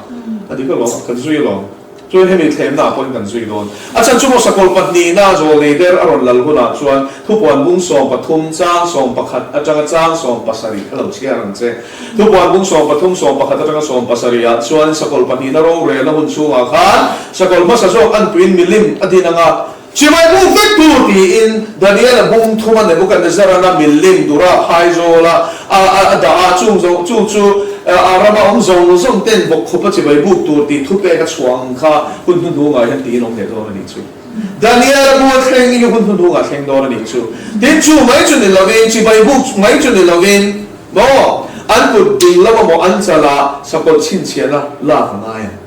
A: a dik alawm, kan zui alawm. Chuan hemi thlemna ah pawhin kan zui dawn. A chhan chu maw sakawlh pahnihna zawlnei der a rawn lal hunah chuan thupuan bung 13 chang 11 atanga chang 17 kha lo chhiar ang che. Thupuan bung 13 11 atanga 17 ah chuan sakawlh pahnihna rorelna hun chhungah khan sakawlh hmasa zawk anpuiin milim a din anga, Chibai buk vek tur tiin Daniel-a bung thuma Nebuchadnezzar-an a milim dura phaizawla a dah a, chung zawng chu chu a rama awm zawng zawng ten bawk khawpa chibai buk tur tih thupek a chhuah ang kha hun hnuhnungah hian tiin awm leh dawn a nih chu. Daniel-a bu a thleng hi hun hnuhnungah thleng dawn a nih chu. Tin, chu mai chu ni lovin, chibai buk mai chu ni lovin maw an kut ding lama maw an chala sakawlh chhinchhiahna lak a ngai ang.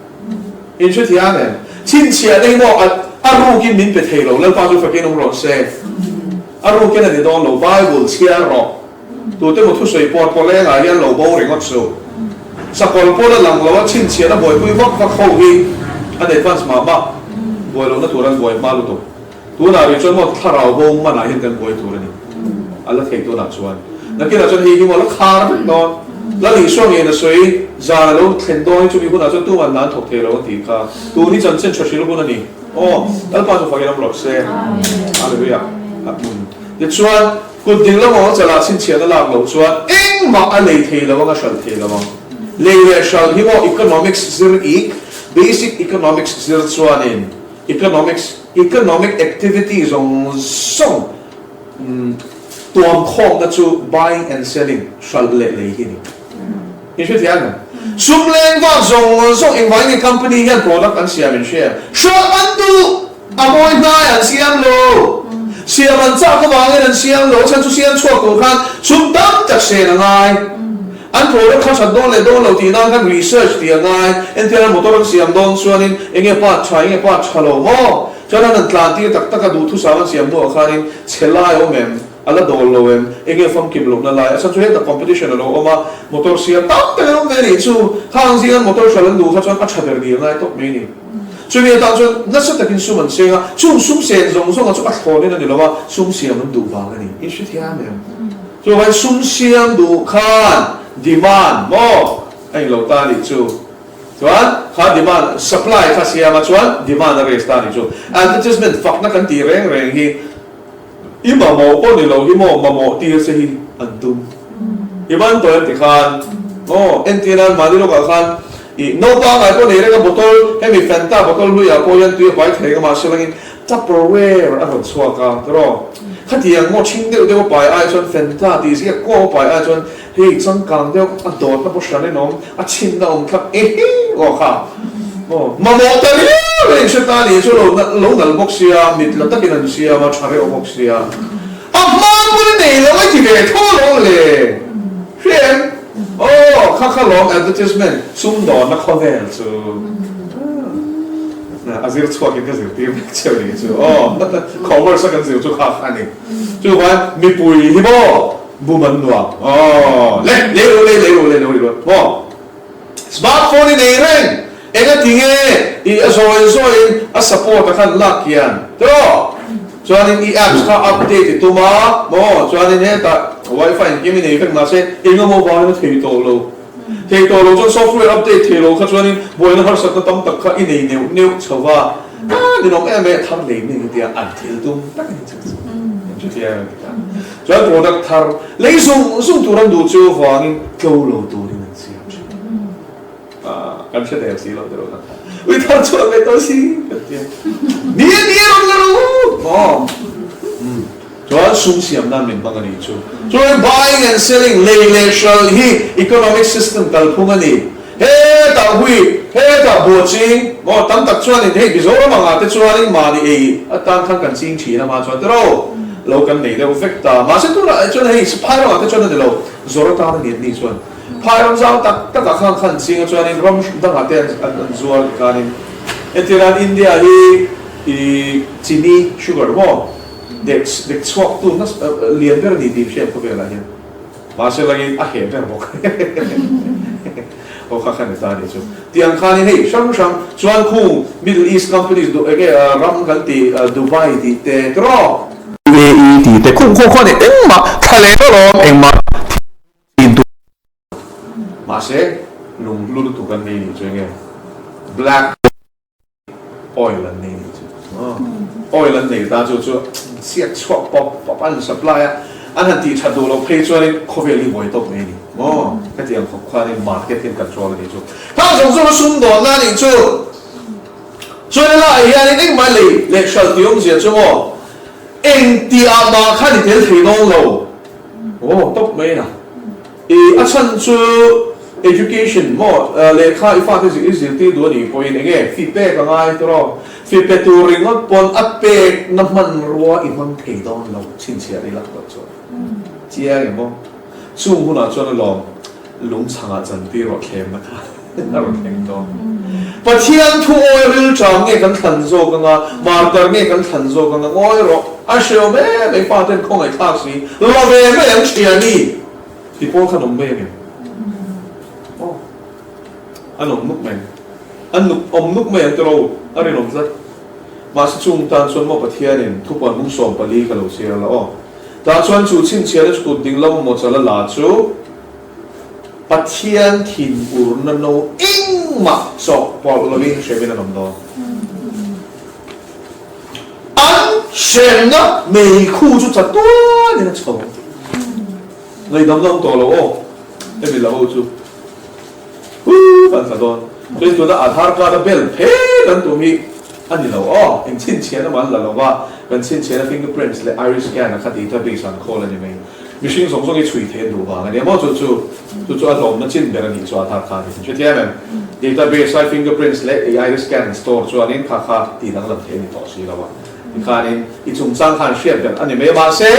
A: In hrethiam em? Chhinchhiahna hi maw a rukin min pe thei lo, Lalpa chu fakin awm rawh se. A rukin a ni dawn lo, Bible chhiar rawh. Tute maw thusawi pawt pawh lengah hian lo bo ringawt suh. Sakawlh pawn a lang lo a, chhinchhiahna buaipui vak vak ho hi an advance mah mah, buai lohna tur an buai hma lutuk. Tunah rih chuan maw thlarau bo manah hian kan buai tur a ni. A la theih tunah chuan. Nakinah chuan hei hi maw la khar vek dawn. Lal Isua ngeiin a sawi, zan a lo thlen dawn hi chumi hunah chuan tuman hna an thawk thei lo an tih kha. Tun hi chanchin tha hrilh hun a ni. Aw, Lalpa chu fakin awm rawh se. Hallelujah. Tichuan, kut ding lam awm chalah chhinchhiahna lak loh chuan engmah a lei thei lo ang, a hralh thei lo ang. Lei leh hralh hi maw economics zir ik, basic economics zir chuanin, Economics, Economic activity zawng zawng tuam khawmna chu buying and selling, hralh leh lei hi a ni. In hrethiam em? Sum leng vak zawng zawng engvangin nge company hian product an siam in hria? Hralh an duh! A mawi hnai an siam lo. Siam an chak avangin an siam lo, chhan chu siam chhuak tur khan sum tam tak sen a ngai. An product kha that dawn leh dawn lo tih nan khan research tih a ngai. Entirna motor an siam dawn chuanin enge part tha enge part tha lo maw? Chuan an han tlan tir tak tak a, duhthusam an siam hnuah khanin chhe lai a awm em? A la dawl lo em? Enge famkim lohna lai? A chhan chu hetah competition a lo awm a, motor siam tam tak an awm ve nih chu. Khang zingan motor hralh an duh kha chuan a tha ber ni a ngai tawp mai a ni. Chumi atan chuan nasa takin sum an seng a, chung sum sen zawng zawnga chu a thlawnin a ni lo a, sum siam an duh vang a ni. In hrethiam em? Chuan sum siam duh khan demand maw a inlo ta nih chu. Chuan kha demand supply kha siam a chuan demand a raise ta nih chu. Advertisement fakna kan tih reng reng hi i mamawh pawh ni lo hi maw mamawh tir che hi an tum. I ban tawh em ti khan maw entir nan mahni lawkah khan i naupang ngai pawh nei reng a bottle hemi Fanta bottle hluiah pawh hian tui a pai thei reng a mahse langin Tupperware a rawn chhuak a, tiraw? Khatiang maw ṭhing deuh deuh a pai ai chuan Fanta tih ziak kuau a pai ai chuan hei changkang deuh a dawtna pawh hran in awm, a chhinna awm thlap ehe aw kha maw mamawh ta riau in hre ta nih chu lo lo nal bawk sia, mit la takin an siam a, ṭha reuh bawk sia. A hma pawn i nei lo i ti ve tho alawm le. Hria em? Aw kha. kha lawm advertisement sumdawnna khawvel chu a zir chhuakin ka zirtir vek cheu nih chu aw commerce a kan zir chu kha kha a ni. Chuvang mipui hi maw bum an nuam aw le lei ru lei lei ru lei lei ru maw smartphone i nei reng enga ti nge i a zawi zawiin a support a khan lak hian tiraw chuanin i apps kha update i tum a maw chuanin hetah wifi engkim i nei vek mahse engemaw vangin a thei tawh lo thei tawh lo chuan software update thei lo kha chuanin buaina harsatna tam tak kha i nei neuh neuh chho va. A ninawm em e, thar lei mai tia an thil tum tak a ni chu chu. Chutia an ti ta. Chuan product thar lei zung zung tur an duh chu vangin tlo lo turin an siam thin. Kan hre der si lo te rawh kha. Ui thar chhuah ve tawh si kan tia. Ni a ni a rawn la ro. Maw? Chuan sum siam nan min hmang a nih chu. Chuan buying and selling, lei leh hral hi economic system kalphung a ni. Hetah hui, hetah buah ching, maw tam tak chuanin hei Mizoram angah te chuanin mahni ei atan khan kan ching thin a mah chuan tiraw lo kan nei deuh vek ta. Mahse tunah chuan hei phai ramah te chuan a ni lo, zawr atan a ni an nih chuan phai ram zau tak takah khan khan ching a chuanin ram dangah te an zuar tikhanin entirnan India hi i chini, sugar, maw Dek dek chhuak tu nasa lian ber a ni tih hriat khawvelah hian mahse langin a heh ber bawk aw kha kha ni ta ni chu tiang khanin hei hrang hrang chuan khung Middle East companies duh enge ram kan tih Dubai tih te tiraw UAE tih te khung khung khuan engmah thla leh alawm engmah thil duh mahse lunghlu lutuk an nei nih chu enge black Oil an nei nih chu oil an nei ta chu chu chhiat chhuak pawp pawp an supply a, an han tih that duh loh phei chuanin khawvel hi buai tawp mai a ni maw? Hetiang khawp khanin market hian control a nih chu. Khang zawng zawng a sumdawnna a nih chu. Chuan helaiah hianin engmah lei leh hralh tih awmzia chu maw engtiah mah khan i tel thei dawn lo. Aw tawp mai a. I a chhan chu education maw lehkha i fate i zirtir duh a nih pawhin eng nge fee pek a ngai tawh? Fee pe tur ringawt pawn a pekna hmanrua i hmang thei dawn lo chhinchhiah ri lak loh chuan chiang em aw? Chung hunah chuan a lawm lungchhangah chantir rawh thlemna kha a rawn thleng dawn. Pathian thu awi rilṭam nge kan thlan zawk anga, martar nge kan thlan zawk anga ngawi rawh a hreawm em em faten khawngaihthlak si la ve mai ang thiani. Ti pawl khan awm mai a ngem? Aw, an awm nuk mai. An nuk awm nuk mai ang tiraw? A rinawm tlat. Mahse chung tan chuan maw Pathianin thupuan hmung 14 ka lo chhiar la aw. Tah chuan chu chhinchhiahna chu kut ding lam maw chala la chu Pathian thin urna no engmah chawhpawlh lovin hremin an awm dawn. An hremna meikhu chu chatuanin a chho. Ngaihdam dang tawh lo aw, hemi la ho chu huu kan tla dawn. Chuan tuna Aadhaar card a bel phet an tum hi a ni lo aw, eng chhinchhiahna mah an la lo va, kan chhinchhiahna fingerprints leh iris scan a kha database an khawl a ni mai. Mihring zawng zawng hi chhui thei an duh vang a nia maw chu chu chu chu a hlawmna chin ber a nih chu Aadhaar card hi kan hrethiam em? Database a fingerprints leh iris scan an store chuanin kha kha tih danglam thei a ni tawh si lo a, tikhanin i chungchang khan hriat ber a ni mai a mahse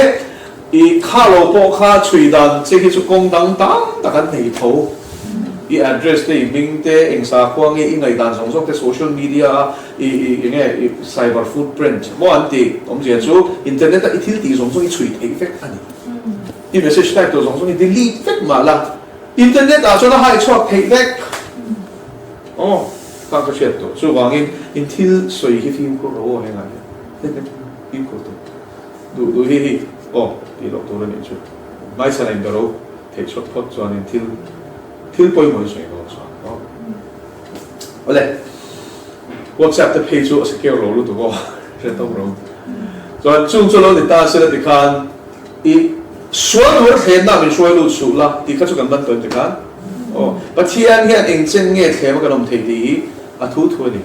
A: I kha lo pawh kha chhui dan che hi chu kawng dang tam tak an nei tho. I address te, i hming te, eng sakhua nge i ngaihdan zawng zawng te social media a i i enge i cyber footprint maw an tih awmzia chu internet a i thil tih zawng zawng i chhui theih vek a ni. I message type tur zawng zawng i delete vek mah la internet ah chuan a hai chhuak theih vek. Aw kha ka hriat tawh. Chuvangin in thil sawi hi fimkhur rawh aw hengah hian fimkhur tur. Duh duh hi hi aw tih loh tur a nih chu. Hmaisana in bero theih chhuat phawt chuanin thil thil pawimawh in sawi dawn chuan aw. Awle WhatsApp te phei chu a secure lo lutuk aw hre tawk ro. Chuan chung chu lo ni ta sila tikhan i sual tur thlenna min hruai lut suh la tih kha chu kan man tawh em tikhan aw. Pathian hian engchen nge thlem a kan awm thei tih hi a thu thu a ni.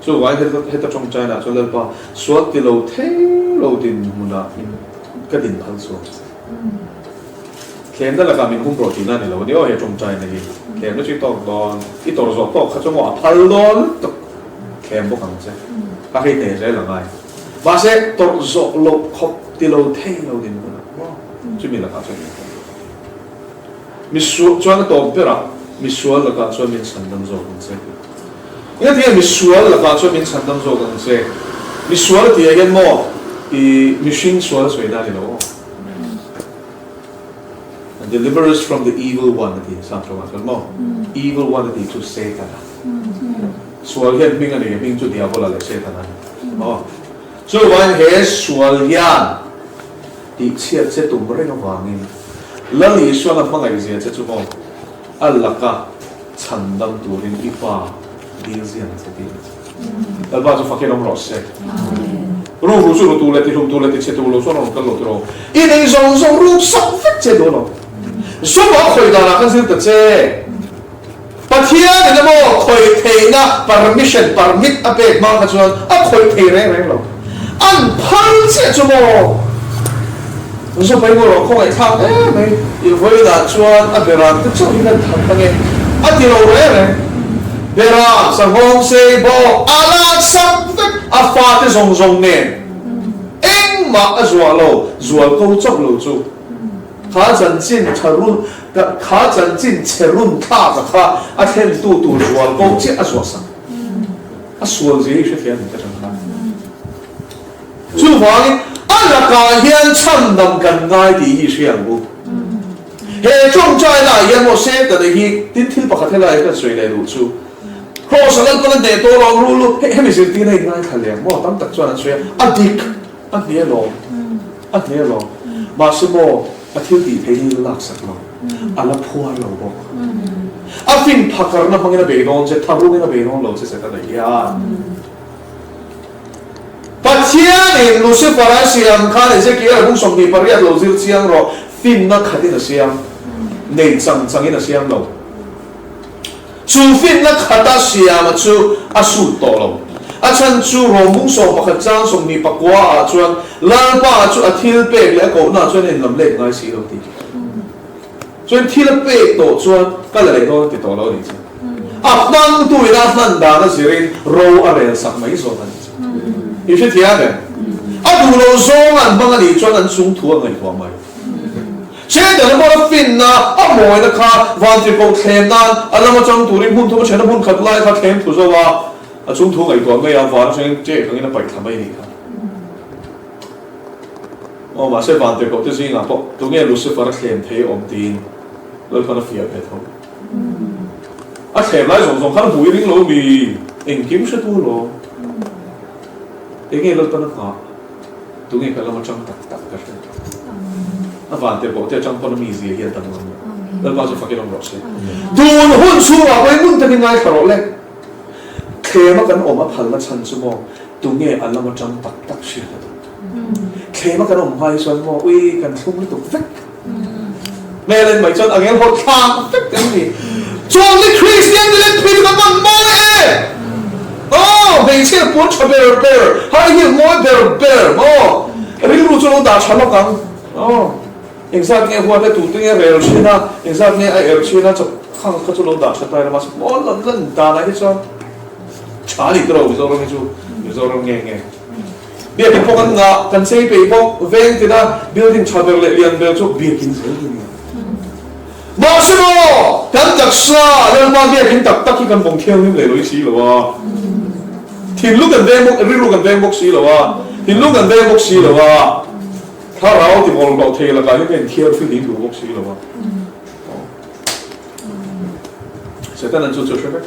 A: Chuvangin heta tawngtaina chuan Lalpa sual ti lo thei lo din hmunah min ka din phal chuang. Thlemna lakah min hum rawh tihna a ni lo a ni aw he tawngtaina hi. Thlemna chu i tawk dawn, i tawrh zawh tawk kha chu maw a phal dawn lutuk thlem bawk ang che. A hei hneh zel a ngai. Mahse tawrh zawh loh khawp ti lo thei lo din hmunah maw chumi lakah chuan min hum rawh a ti. Misual chuan a tawp ber a, misual lakah chuan min chhandam zawk ang che. Engati nge misual lakah chuan min chhandam zawk ang che? Misual a tih ah hian maw i mihring sual a sawi na a ni lo aw. Deliver us from the evil one a ti Psalm tawngah chuan maw? Evil one a tih chu Setana. Sual hian hming a nei a, hming chu Diabola leh Setana a ni maw? Chuvangin he sual hian tihchhiat che tum reng avangin Lal Isuan a hmangaihzia che chu maw a laka chhandam turin i Pa dil ziang che tih a ni. Lalpa chu fakin awm rawh se. Rukru chu rutu leh tihlumtu leh tichhetu lo chuan a rawn kal lo tiraw? I nei zawng zawng ruk sak vek che duh lo. Zawma a khawih danah khan zir ta che. Pathian in emaw khawih theihna permission, permit a pek hma kha chuan a khawih thei reng reng lo. An phal chiah chu maw? Zawpa i rawh khawngaihthlak em mai. I vawiinah chuan a beram te chauh hi kan that ange a ti lo reng reng. Beram, sanghawng sei bawk a laksak vek a fate zawng zawng nen engmah a zuah lo, zual ko chauh lo chu. Kha chanchin tha run, kha chanchin chhe run thlak a kha a thlentu tur zual ko chiah a zuahsak. A sual zia hi hrethiam ang ka chang khan. Chuvangin a lakah hian chhandam kan ngai tih hi hria ang u. He tawngtai lah hian maw Setana hi tin thil pakhat helai hi kan sawi leh duh chu Kraws a Lalpan a hneh tawh lo ang rul u. Hei hemi zirtirna hi ngaithla leh ang maw tam tak chuan an sawi a, a dik a hne alawm a hne alawm mahse maw a thil tih theih hi la laksak lo a la phuar lo bawk. A fin phakarna hmangin a bei dawn che tharungin a bei dawn lo che Setana hian. Pathianin Lucifer a siam khan Ezekiel hung 28 lo zir chiang rawh, finna khatin a siam, nei chang changin a siam lo. Chu finna khata siama chu a sut tawh lo. A chhan chu Rom hung 11 chang 29 ah chuan Lalpa chu a thil pek leh a kohna chuan a inlam let ngai si lo tih. Chuan thil a pek tawh chuan ka la leh dawn a ti tawh lo a nih chu. A hmangtu ina a hman dan a zirin ro a rel sak mai zawk a nih chu. I hrethiam em? A duh lo zawng an hmang a nih chuan an chung thu a ngaihtuah mai. Chetan a hmawr a finna a mawina kha vantirhkoh thlem nan a lam atang turin hmun thum a then a hmun khat lai kha thlem thu zo a, a chung thu ngaihtuah mai a, van atangin ṭek angin a paih thla mai a nih kha. Aw, mahse vantirhkoh te zingah pawh tunge Lucifer a thlem thei awm tiin Lalpan a fiah ve tho. A thlem lai zawng zawng khan a hmui ring lo mi engkim hre tu lo. Enge Lalpan a nghah? Tunge ka lam atang tak tak ka hre. A vantirhkoh te atang pawn a mizia hi a danglam lo. Lalpa chu fakin awm rawh se. Tun hun chhungah pawhin hmun takin ngaithla rawh le. Thlem a kan awm a phalna chhan chu maw tunge a lam atang tak tak hriat a duh. Thlem a kan awm hma hi chuan maw ui kan thlum lutuk vek. Hmel en mai chuan a ngel hawt thlak vek kan ni. Chuan ni Kristian te leh phei chu kan hman mawi e. Aw hmeichhia puan tha ber ber, high heel mawi ber ber maw rilru chu lo dah tha lawk ang. Aw engzat nge huat e tute nge rel thin a, engzat nge a er thin a khang kha chu lo dah tha ta ila mahse maw lan lan danah hi chuan tha a ni tawh lo Mizoram hi chu Mizoram nge nge. Biakin pawh kan ngah, kan chei peih bawk, veng tina building tha ber leh lian ber chu biakin zel hi a ni. Mahse maw, kan taksa Lalpa biakin tak tak hi kan vawng thianghlim leh lawih si lo a, thinlung kan veng bawk, rilru kan veng bawk si lo a, thinlung kan veng bawk si lo a, thlarau ti bawlhhlawh thei lakah hian kan inthiarfihlim duh bawk si lo a. Satan an chu chu hre vek.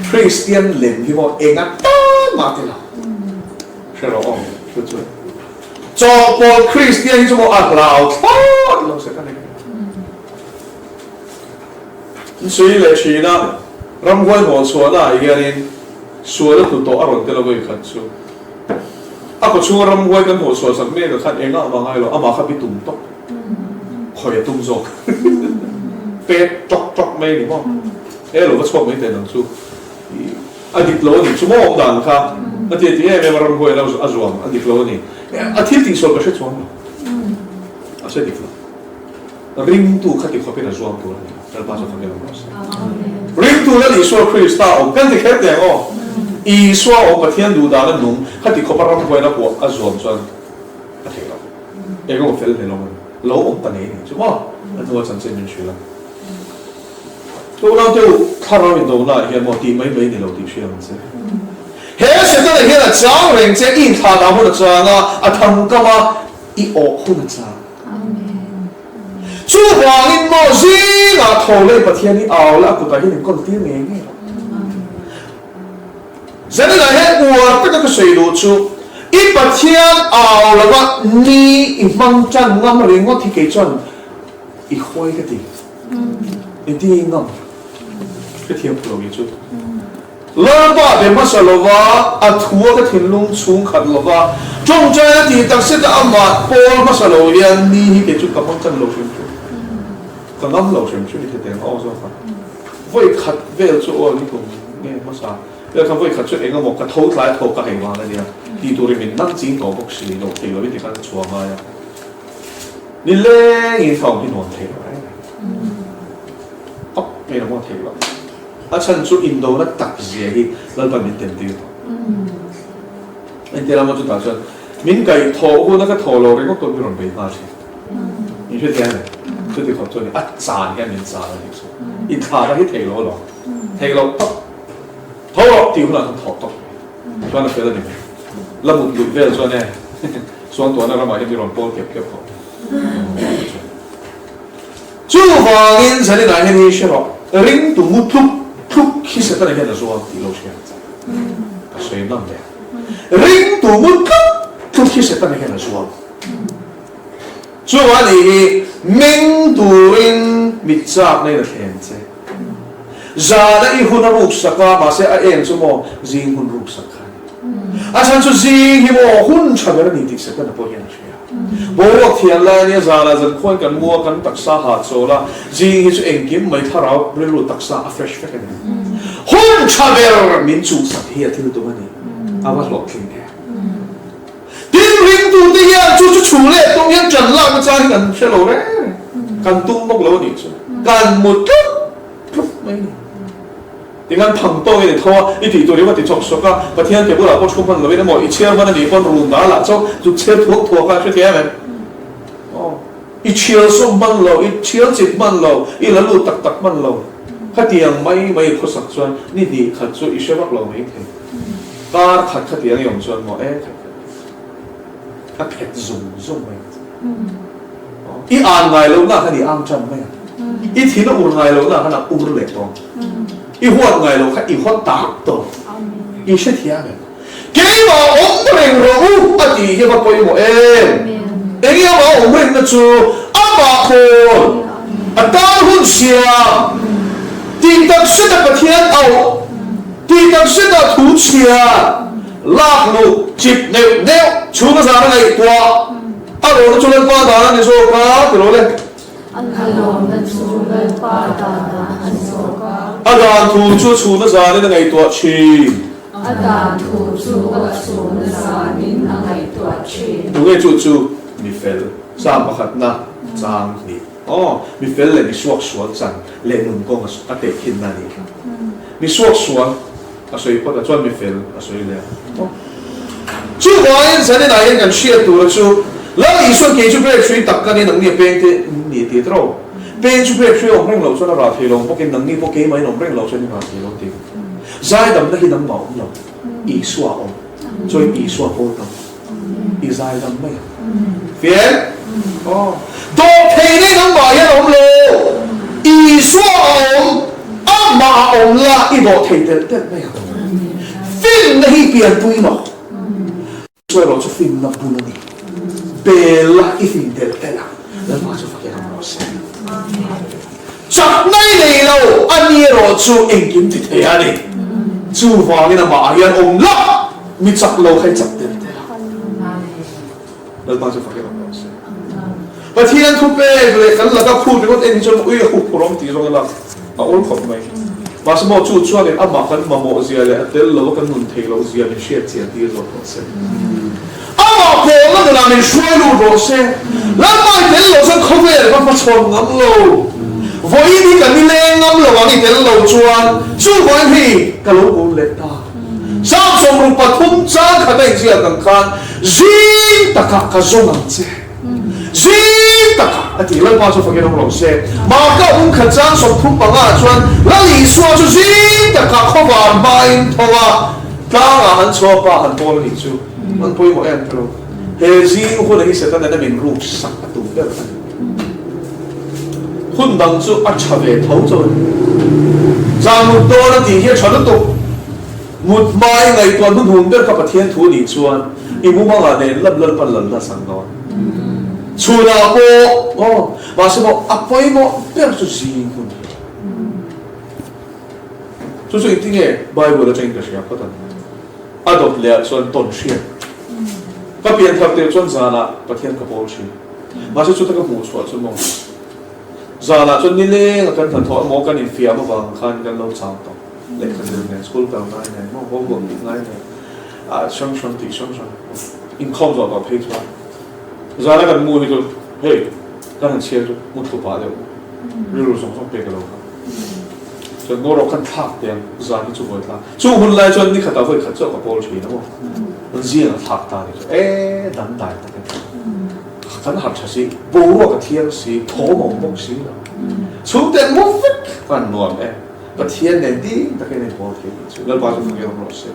A: Kristian lem hi maw enga tan mah ti lo. Hre rawh aw, chu chu. Chawhpawlh Kristian hi chu maw a hlau thlawt lo Satan hi. An sawi leh thin a, ramhuai hnawl chhuahna ah hianin sual a tlu tawh a rawn tel a vawi khat chu. A kaw chhunga ramhuai kan hnawl chhuah sak mek ah khan engah mah ngai lo, amah kha bi tum tawp. Khawi a tum zawk pek tawk tawk mai a ni maw? E lo va chhuak mai teh nang chu a dik lo a nih chu maw awm dan kha a ti a ti em em a ramhuai lo a zuam a dik lo a ni a thil tih sual ka hre chuang lo a hre dik lo ringtu kha ti khawpin a zuam tur a ni Lalpa chu fakin awm rawh se ringtu Lal Isua Krista awm kan ti kher teh ang aw Isua awm Pathian duh dan a nung kha ti khawpa ramhuai na kuah a zuam chuan a theih loh. Eng emaw fel hlel awm a ni. Lo awm ta ngei a ni chu maw? A hnua chanchin min hrilh a. Ka unaute u, thlarau indonaah hian maw tih mai mai ni lo tih hria ang che. He Setana hian a chang reng che, i inthlahdah hun a chang a, a thangkam a, i awh hun a chang. Chuvangin maw zingah tho leh Pathian i au leh a kutah hian inkawl tir ngei ngei rawh. Zaninah hian uar taka ka sawi duh chu i Pathian au lova ni i hmang tan ngam ringawt hi kei chuan i huai ka ti. I ti ngam. Ka thiam phu lo ni chu. Lalpa be hmasa lova a thua ka thinlung chhung khat lova tawngtai a tih tak seta amah pawl hmasa lo hian ni hi kei chu ka hmang chan lo hrim hrim. Ka ngam lo hrim hrim i theteng aw zawk a. Vawi khat vel chu aw ni kum nge hmasa vel kha vawi khat chu eng emaw ka tho tlai tho ka hei vang a nia tih turin min nang ching tawh bawk si loh thei lovin tikhan ka chhuah ngai a. Ni lengin ka awm hi nuam thei lo reng reng. Tawp mai lo maw thei lo. A chhan chu indona tak zia hi Lalpan min tem tir tawh. Engti lama chutah chuan min kaih thawh huna ka thaw lo ringawt pawh min rawn bei nghal thin. Min hrethiam em? Chuti khawp chuan a chan hian min chan a nih chu. Inthlahna hi thei lo alawm. Thei loh tawp. Tho rawh tih hunah chuan thawh tawp mai. Chuan a fel a ni mai. La mut luih vel chuan e Suangtuahna ramah hian i rawn pawl kep kep khawp. Chuvangin Zaninah hian i hre rawh, ringtu mu tluk tluk hi Setana hian a zuam tih lo hria ang che. Ka sawi ngam ve. Ringtu mu tluk tluk hi Setana hian a zuam. Chuvang anih hi meng turin mit chakna in a thleng che. Zana i hun a ruksak a, mahse a eng chu maw zing hun ruksak kha a ni. A chhan chu zing hi maw hun tha ber a ni tih Setana pawh hian a hria. Boruak thian lai ania zanah zankhuain kan mu a, kan taksa ha chawl a, zing hi chu engkim mai thlarau rilru taksa a fresh vek a ni. Hun tha ber min chuhsak hi a thil tum a ni. A va hlawhtling em. Tin, ringtute hian chu chu chhu leh tum hian ṭan lakna chang hi kan hre lo reng reng. Kan tum bawk lo a nih chu. Kan mu tlup tlup mai a ni. Tingan thang tawngin i tho a, i tih tur i va ti chawk sawk a, Pathian ke bulah pawh thu hman lovin emaw i chhiar hman a nih pawn run dah lah chauh zuk chhiar thuak thuak a, hrethiam em? Aw, i chhiar sawm hman lo, i chhiar chit hman lo, i la lut tak tak hman lo. Khatiang mai mai i khawsak chuan ni hnih khat chu i hre vak lo mai thei. Kar khat khatiang i awm chuan maw e khat khat a phet zung zung mai. I an ngai lo na khan i ang tan mai a. I thin a ur ngai lo na khan a ur leh tawh. I huat ngai lo kha i huat tak tawh. I hrethiam em? Keimah awm reng rawh u a tih hi va pawimawh em? Enge amah awm rengna chu amah pawl a tan hun siam tih tak zeta Pathian auh tih tak zeta thu chhia lak luh chip neuh neuh chhunga zana ngaihtuah A lawmna chu Lalpa dan a ni zawk a, ti lo le.
C: A lawmna chu Lalpa danah a ni zawk a.
A: A dan thu chu chhuna zanin a ngaihtuah thin.
C: A dan thu chu a chhuna zanin a ngaihtuah thin.
A: Tunge chu chu mi fel Psalm pakhatna chang hnih. Aw, mi fel leh mi suaksual chan leh nun kawng a tehkhinna a nih kha. Mi suaksual. A sawi phawt a, chuan mi fel a sawi leh a. Chuvangin zaninah hian kan hriat tura chu, Lal Isuan kei chu brek hrui tak ka ni, nangni a peng te ni a ti tawh. Peng chu brek hrui a awm reng loh chuan a rah thei lo bawkin nangni pawh keimahin awm reng loh chuan i rah thei lo ti. Zaidamna hi nangmah awm lo, Isua a awm. Chuan Isua pawl tam i zaidam mai ang. Fian? Aw. Dawhthei nei nangmah hian awm lo. Isua a awm, amah a awm la i dawhthei telh telh mai ang. Finna hi pianpui maw? Isua erawh chu finna bul a ni. Bel la i fin telh telh ang. Lalpa chu fakin awm rawh se. Chakna i nei lo, a ni erawh chu engkim ti thei a ni. Chuvangin amah ah hian awm la, mi chak lo kha i chak tel tel a. Lalpa chu fakin awm rawh se. Pathian thu pek leh kan laka phut ringawt en hi chuan ui a hup phur awm tih zawng ila a awl khawp mai. Mahse maw chu chuanin amah kan mamawh zia leh a tel lova kan nun theih loh zia min hriat chian tir zawk rawh se. Amah pawlna nunah min hruai lut rawh se. Lalpa i tel lo chuan khawvel ka hmachhawn ngam lo. Vawiin hi ka nileng ngam lo ang i tel lo chuan chuvangin hei ka lo kun leh ta. Psalm 63 chang khat a inziak ang khan zing takah ka zawng ang che. Zing. Zing taka a ti. Lalpa chu fakin awm rawh se. Marka bung khat chang 35 ah chuan Lal Isua chu zing taka khawvar hmain tho a, tlangah an chhuah pa han pawl a nih chu. An pawimawh em tilo. He zing huna hi Satan-in a min ruk sak a tum ber a ni. Hun dang chu a tha ve tho chauh a ni. Zan mut dawn a tih hi a tha lutuk. Mut hmai ngaihtuah hnuhnun ber kha Pathian thu nih chuan i mumangah nen lam Lalpan lalna a chang dawn. Chhunah pawh aw, mahse maw a pawimawh ber chu zing hun hi. Chu chu engtinge Bible atangin ka hria phawt ang. A dawt leh ah chuan tawn hriat. Ka pian thar tir chuan zanah Pathian ka pawl thin. Mahse chuta ka hmuh chhuah chu maw zanah chuan nileng a kan hnathawh emaw kan infiam avang khan kan lo chang tawh. Lehkha zir nen, school kal ngai nen, maw homework tih ngai nen, ah hrang hrang tih hrang hrang inkhawm zawh tawh phei chuan zana kan mu hi chu hei kan han chhiar chu mu thlu pah deuh rilru zawng zawng pek a lo kha. Chuan ngaw rawh khan thlak teh ang zan hi chu vawi thlak. Chung hun lai chuan ni khatah vawi khat chauh ka pawl thin a maw. An ziang a thlak ta ni chu e dangdai tak a ni. Kan harh tha si, boruak a thiang si, thawm a awm bawk si lo. Chhungte an mu vek khan nuam e. Pathian nen ding takin a inpawl thei tih chu Lalpa chu fak rawh se.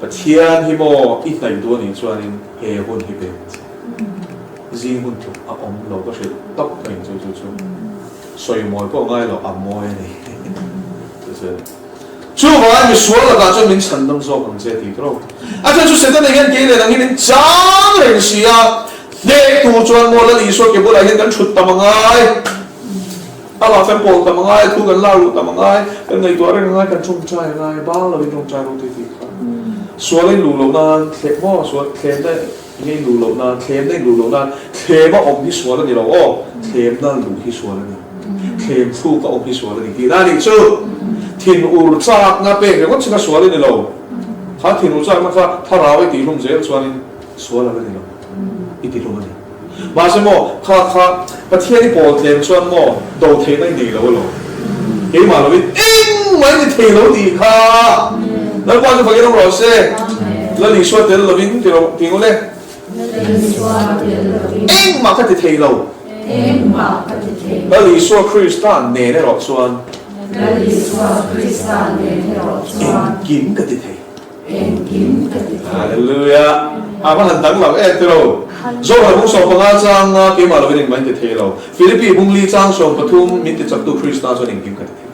A: Pathian hi maw i hnaih duh anih chuanin he hun hi pek che. Zing hun tluk a awm lo ka hrilh tawp mai chu chu chu sawi mawi pawh ngai lo a mawi a ni. Chu chu a ni. Chuvangin misual lakah chuan min chhan dam zawk ang che tih ka rawh. A chhan chu Setana hian kei leh nang hi min chang reng si a, hneh tur chuan maw Lal Isua ke bulah hian kan thut tam a ngai. A lak kan pawl tam a ngai, thu kan lak luh tam a ngai, kan ngaihtuah reng a ngai, kan tawngtai a ngai, bang lovin tawngtai rawh tih tih kha. Sual a inluh loh nan, thlem maw, sual thlemna nge inluh loh nan, thlemna inluh loh nan, thlem a awm hi sual a ni lo aw, thlemna luh hi sual a ni, thlem thluk a awm hi sual a ni tihna a nih chu. Thin ur chakna pek ringawt chu kha sual a ni lo, kha thin ur chakna kha thlarau i tihhlum zel chuanin sual a la ni lo, i tihlum a ni. Mahse maw, kha kha Pathian i pawl tlem chuan maw do theihna i nei lo elaw? Keimah lovin engmah i ni thei lo tih kha Lalpa chu fakin awm rawh se. Lal Isua tel lovin ti rawh ti ngawt e. Engmah ka ti thei lo. Lal Isua Krista nen erawh chuan engkim ka ti thei.
C: Engkim ka ti thei.
A: Hallelujah. A va han dang lo em tiro. Zohar bung 15 chang nga keimah lovin engmah in ti thei lo. Philippi bung li chang 13 min ti chaktu Krista chuan engkim ka ti thei.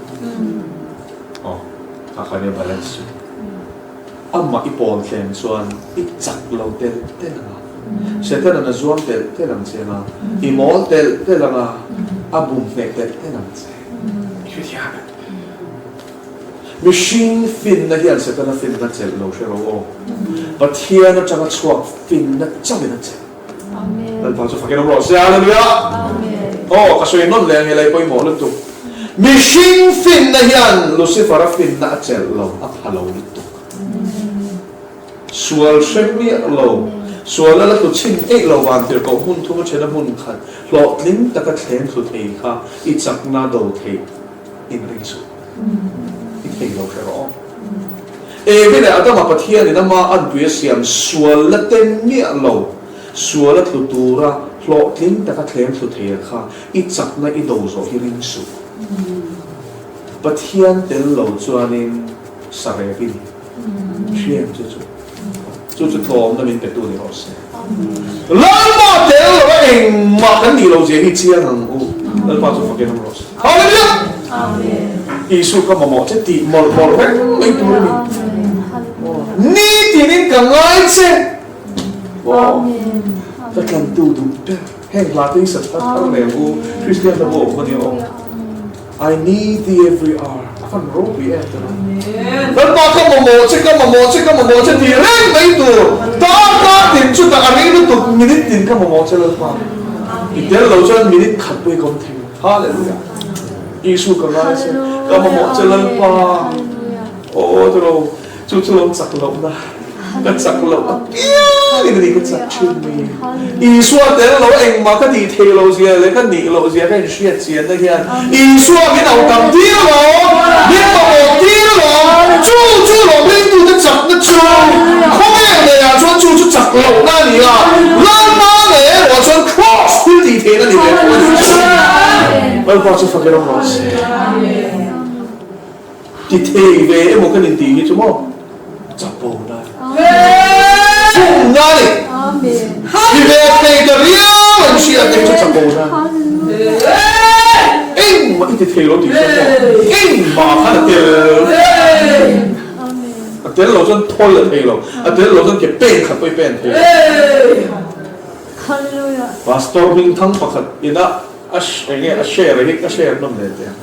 A: Aw, kha kha nia balance chu. Amah i pawl thleng chuan i chak lo tel tel ang a. Setanan a zuam tel tel ang che ang a. I mawl tel tel ang a. A bum hneh tel tel ang che. I hrethiam em? Mihring finna hian Setana finna chelh lo hre ro aw. Pathian atanga chhuak finna chauhin a chelh. Lalpa chu fakin awm rawh se. Hallelujah! Aw, ka sawi nawn leh ang helai pawimawh lutuk. Mihring finna hian Lucifer-a finna a chelh lo, a pha lo lutuk. Sual hre miah lo, sual a la tlu chhin eih lo van tirhkoh hmun thuma thena hmun khat hlawhtling taka thleng thlu thei kha i chakna do theih inring suh. I thei lo hre rawh. Evi leh Adama Pathianin ama anpui a siam sual la tem miah lo, sual a tlu tura hlawhtling taka thlem thlu thei a kha i chakna i do zawh hi ring suh. Pathian tel lo chuanin sarep i ni. Hriat chu chu. Chu chu tlawmna min petu ni rawh se. Lalpa tel lo a engmah kan nih lo zia hi chiang ang u. Lalpa chu fakin awm rawh se. Hallelujah! Isu ka mamawh che tih mawlh mawlh reng mai tur a ni. Nitinin ka ngai che. Ka tlantu duh ber. Heng hla te hi sa thar thar leh ang u. Kristian hla pawh awm a nia aw. I need thee every hour a fan ropui em tawh a. Lalpa ka mamawh che, ka mamawh che, ka mamawh che tih reng mai tur darkar tin chutah a rei lutuk minute tin ka mamawh che Lalpa. I tel lo chuan minute khat pawh i kawm thei lo. Hallelujah. Isu ka ngai che, ka mamawh che Lalpa. Aw tiro chu chu lo chak lohna ka chak loh apiangin a ni ka chak thin ni. Isua tel lo engmah ka tih theih loh zia leh ka nih loh zia ka inhriat chianna hian Isua min auh tam tir alawm, min mamawh tir alawm, chu chu lawm ringtute chakna chu khawvel neiah chuan chu chu chak lohna a ni a, Lalpa ngei erawh chuan Kraws thil tih theihna a ni ve. Lalpa chu fak erawh rawh se. Ti thei ve emaw kan intih hi chu maw chapo na a ni. Pumna a ni. Ti ve thei ta riau an hriat te hi chu chapo na a ni. Engmah i ti thei lo tih chuan maw engmah khan a tel. A tel lo chuan thawi a thei lo, a tel lo chuan ke pen khat pawh i pen thei lo. Pastor hmingthang pakhat ina a enge a share hi ka share nawm leh teh ang.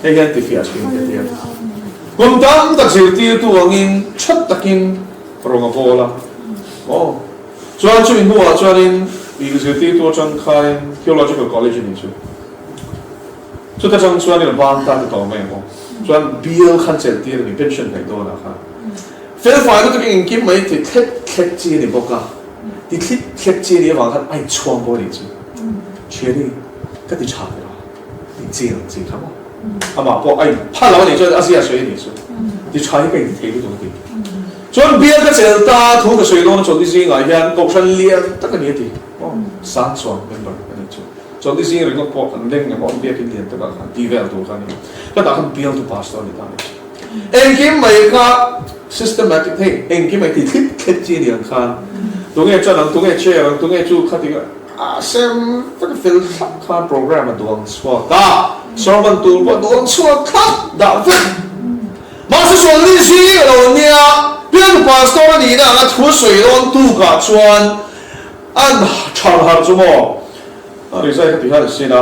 A: Hei hian tifiah thin ka ti a. Kum tam tak zirtirtu angin tha takin rawng a bawl a. Aw. Chuan chumi hnuah chuanin i zirtirtu atang khain Theological College a nih chu. Chuta tang chuanin a bang ta ti tawh mai ang aw. Chuan bial khan chelh tir a ni, pension hnaih dawnah khan. Felfai lutukin engkim mai ti thlek thlek chi a ni bawk a. Ti thlip thlek chi a nih avang khan a inchhuang pawh a nih chu. Thiani, ka ti tha ve lo. Ti chi ang chi kha maw. Amah pawh a inpha lo a nih chuan a zia sawi a nih chu. Ti tha hi ka inti thei lutuk a ti. Chuan bial ka chelh ta thu ka sawi dawn a chawlhni zingah hian kohhran lian tak a ni a ti. Aw, Sangchuang member a nih chu. Chawlhni zing ringawt pawh an leng emaw an biakin lian takah khan ti vel tur kha a ni. Ka tah khan bial tu pastor a ni ta a ni. Engkim mai kha systematic hei engkim mai ti thlip thlep chi a ni ang khan tunge chan ang tunge chair ang tunge chu kha ti a sem vek a fel thlap khan program a duang chhuak a sermon tur pawh a duang chhuak thlap dah vek. Mahse chawlhni zing a lo nia bial tu pastor a nihna anga thu sawi dawn tukah chuan An tha har chu maw? A rizai kha ti hian a sin a,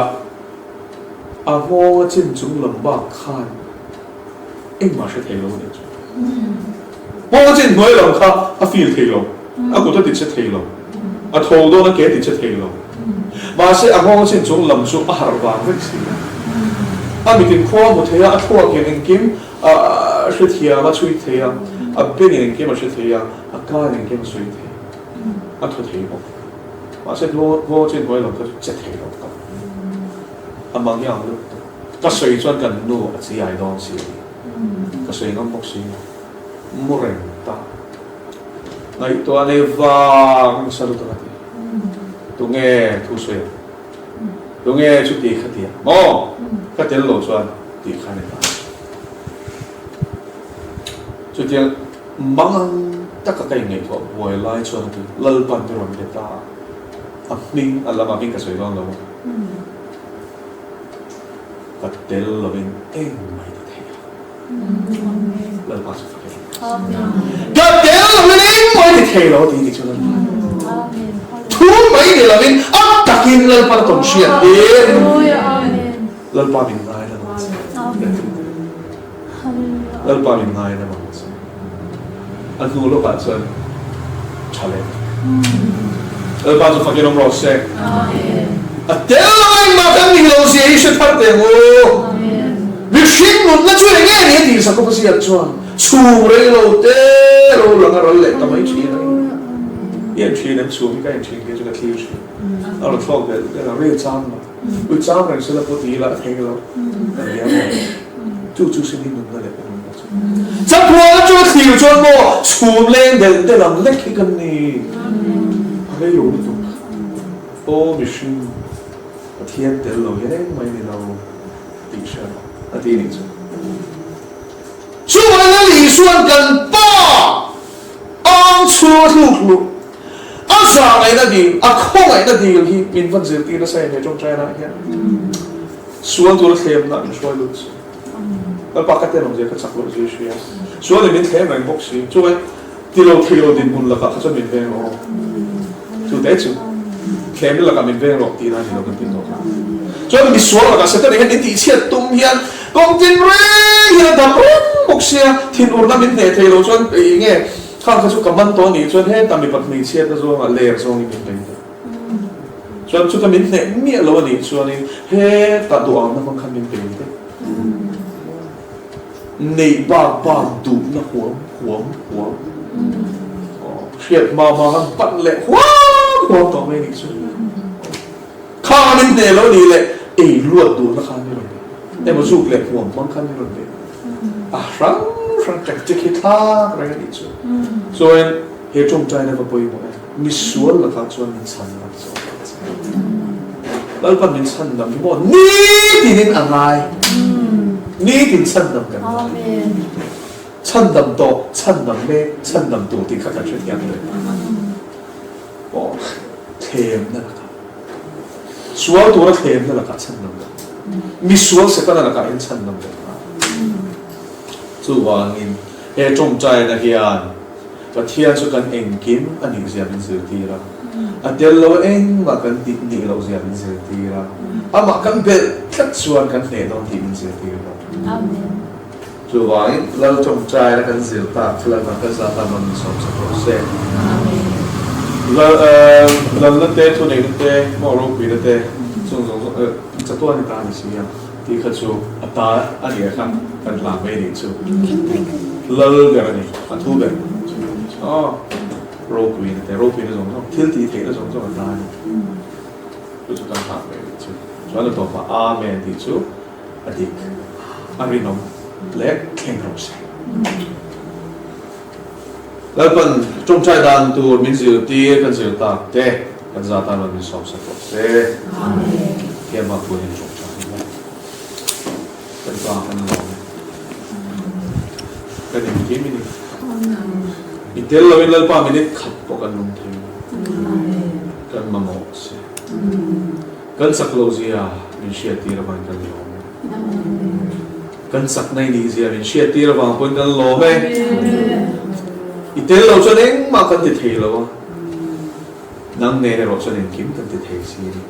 A: a nghawng a chin chung lam bak khan engmah hre thei lo a nih chu. Nghawng a chin hnuai lam kha a feel thei lo, a kut a ti che thei lo, a tho dawn a ke a ti che thei lo. Mahse a nghawng a chin chung lam chu a harh vang vek si a. A mitin khua a hmu thei a, a thluakin engkim a hre thiam a chhui thei a, a bengin engkim a hre thei a, a kain engkim a sawi thei. A thaw thei bawk. Mahse ngaw chin hnuai lo kha chu che thei lo tak. A mang hi ang lutuk. Ka sawi chuan kan nu a chiai dawn si a ni. Ka sawi ngam bawk si lo. Mu reng ta. Ngaihtuah nei vang nasa lutuk a ti. Tunge thu sawi ang? Tunge chuti kha ti ang? Maw? Ka tel lo chuan tih kha ni ta. Chutiang mang ang taka ka inngaihtuah buai lai chuan a ti, Lalpan i rawn be ta a, a hming a lamah hming ka sawi dawn lo a, ka tel lovin engmah i ti thei lo. Lalpa chu fak i Ka tel lovin engmah i ti thei lo a ti tih chu Lalpa thu mai ni lovin a takin Lalpan a tawn hriat tir. Lalpa min ngai la ang che. Lalpa min ngai la ang che. A hnu lawkah chuan tha leh. Lalpa chu fakin awm rawh se. A tel lo engmah kan nih lo zia hi hre thar teh ang u. Mihring nunna chu eng nge ni a tih sak awp a ziak chuan chhum rei lo te lo lang a ral leh ta mai thin a ni. I en thin em chhum hi ka en thin kei chu ka thlir thin. A rawn thlawk belh belh a rel chang lo. Ui chang reng sela pawh ti ila a thei lo. Ka nia maw? Chu chu sin hi nunna leh ka nunna chu. Chaphual atanga thlir chuan maw chhum leng del del ang lek hi kan ni. A rei lo lutuk. Aw mihring, Pathian tel lo hian engmah i ni lo tih hria rawh a ti nih chu. Chuvangin Lal Isuan kan Pa ang chhung a thluk luh. A zahngaihna dil, a khawngaihna dil hi min van zirtir nasa em he tawngtaina ah hian. Sual tura thlemna min hruai lut chu. Lalpa ka tenawm zia ka chak loh zia hria. Sual in min thlem reng bawk si. Chuai ti lo thei lo dinhmun lakah kha chuan min veng rawh aw. Chu te chu thlemna lakah min veng rawh tihna a ni lo kan tih tawh kha. Chuan misual lakah Satan hian min tihchhiat tum hian kawng tin reng hian a dam reng bawk sia. Thinurna min hneh thei lo chuan eng nge Khang kha chu ka man tawh anih chuan heta mipat hmeichhiatna zawngah ler zawngin min bei deuh. Chuan chuta min hneh miah lo anih chuanin heta duhangna hmang khan min bei deuh. Neih bak bak duhna huam huam huam. Hriat hma hma khan pan leh huam huam tawh mai anih chu. Khang a min hneh lo anih leh ei luat duhna khan min rawn bei. Emaw zuk leh huam hmang khan min rawn bei. A hrang hrang tactic hi thlak reng a nih chu. Chuan he tawngtaina va pawimawh e. Misual lakah chuan min chhan ang chu a che. Lalpan min chhandam hi maw nitinin a ngai. Nitin chhandam kan ngai. Chhandam tawh, chhandam mek, chhandam tur tih kha kan hrethiam reng. Aw, thlemna lakah. Sual tura thlemna lakah chhandam kan ngai. Misual Setana lakah hian chhandam kan ngai. Chuvangin he tawngtaina hian Pathian chu kan engkim a nih zia min zirtir a, a tel lo engmah kan tih nih loh zia min zirtir a, amah kan belh tlat chuan kan hneh dawn tih min zirtir bawk. Chuvangin Lal tawngtaina kan zir tak chu Lalpan kan zah tan rawn insawmsak rawh se. Lal Lalna te, thuneihna te, maw ropuina te chung zawng zawng chatuan i ta a ni si a. Tih kha chu a ta a nih kha kan hlang mai nih chu. Lal ber a ni, a thu ber. Aw, ropuina te, ropuina zawng zawng, thil tih theihna zawng zawng a ta a ni. Chu chu kan hlang mai nih chu. Chuan a tawpah Amen tih chu a dik, a rinawm leh thleng rawh se. Lalpan tawngtai dan tur min zirtir kan zir tak te kan za tan rawn min sawmsak rawh se. Thiamah puan in tawngtai ila. Kan pa kan lawm e. Kan engkim i ni. I tel loin Lalpa minute khat pawh kan nung thei lo. Kan mamawh se. Kan chak loh zia min hriattir avangin kan lawm e. Kan chakna i nih zia min hriattir avang pawhin kan lawm e. I tel lo chuan engmah kan ti thei lo a, nang nen erawh chuan engkim kan ti thei si a ni.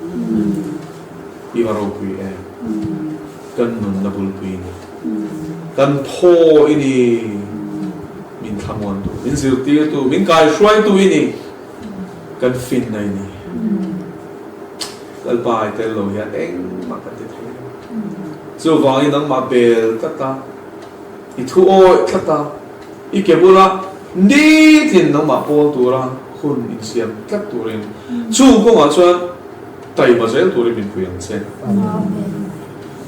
A: I va ropui em? Kan nunna bulpui i ni. Kan thaw i ni. Min thlamuantu, min zirtirtu, min kaihruaitu i ni. Kan finna i ni. Lalpa i tel lo hian engmah kan ti thei lo. Chuvangin nangmah bel tlat a, i thu awih tlat a, i ke bula nitin nangmah pawl tura hun insiam tlat turin chung kawngah chuan taima zel turin min pui ang che.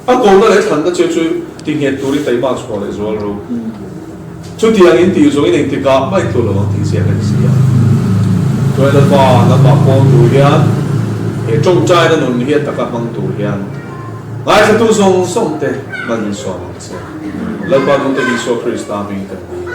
A: A kohna leh thlanna che chu tinghet turin taima chhuah leh zual ro. Chutiang in tih zawngin engtikah mah in tlu lo ang tih ziak a ni si a. Chuan Lalpa nangmah pawl tur hian he tawngtaina nun hi a taka hmang tur hian ngaithlatu zawng zawng te man in sawm ang che. Lalpa duhte Isua Krista hming kan dil.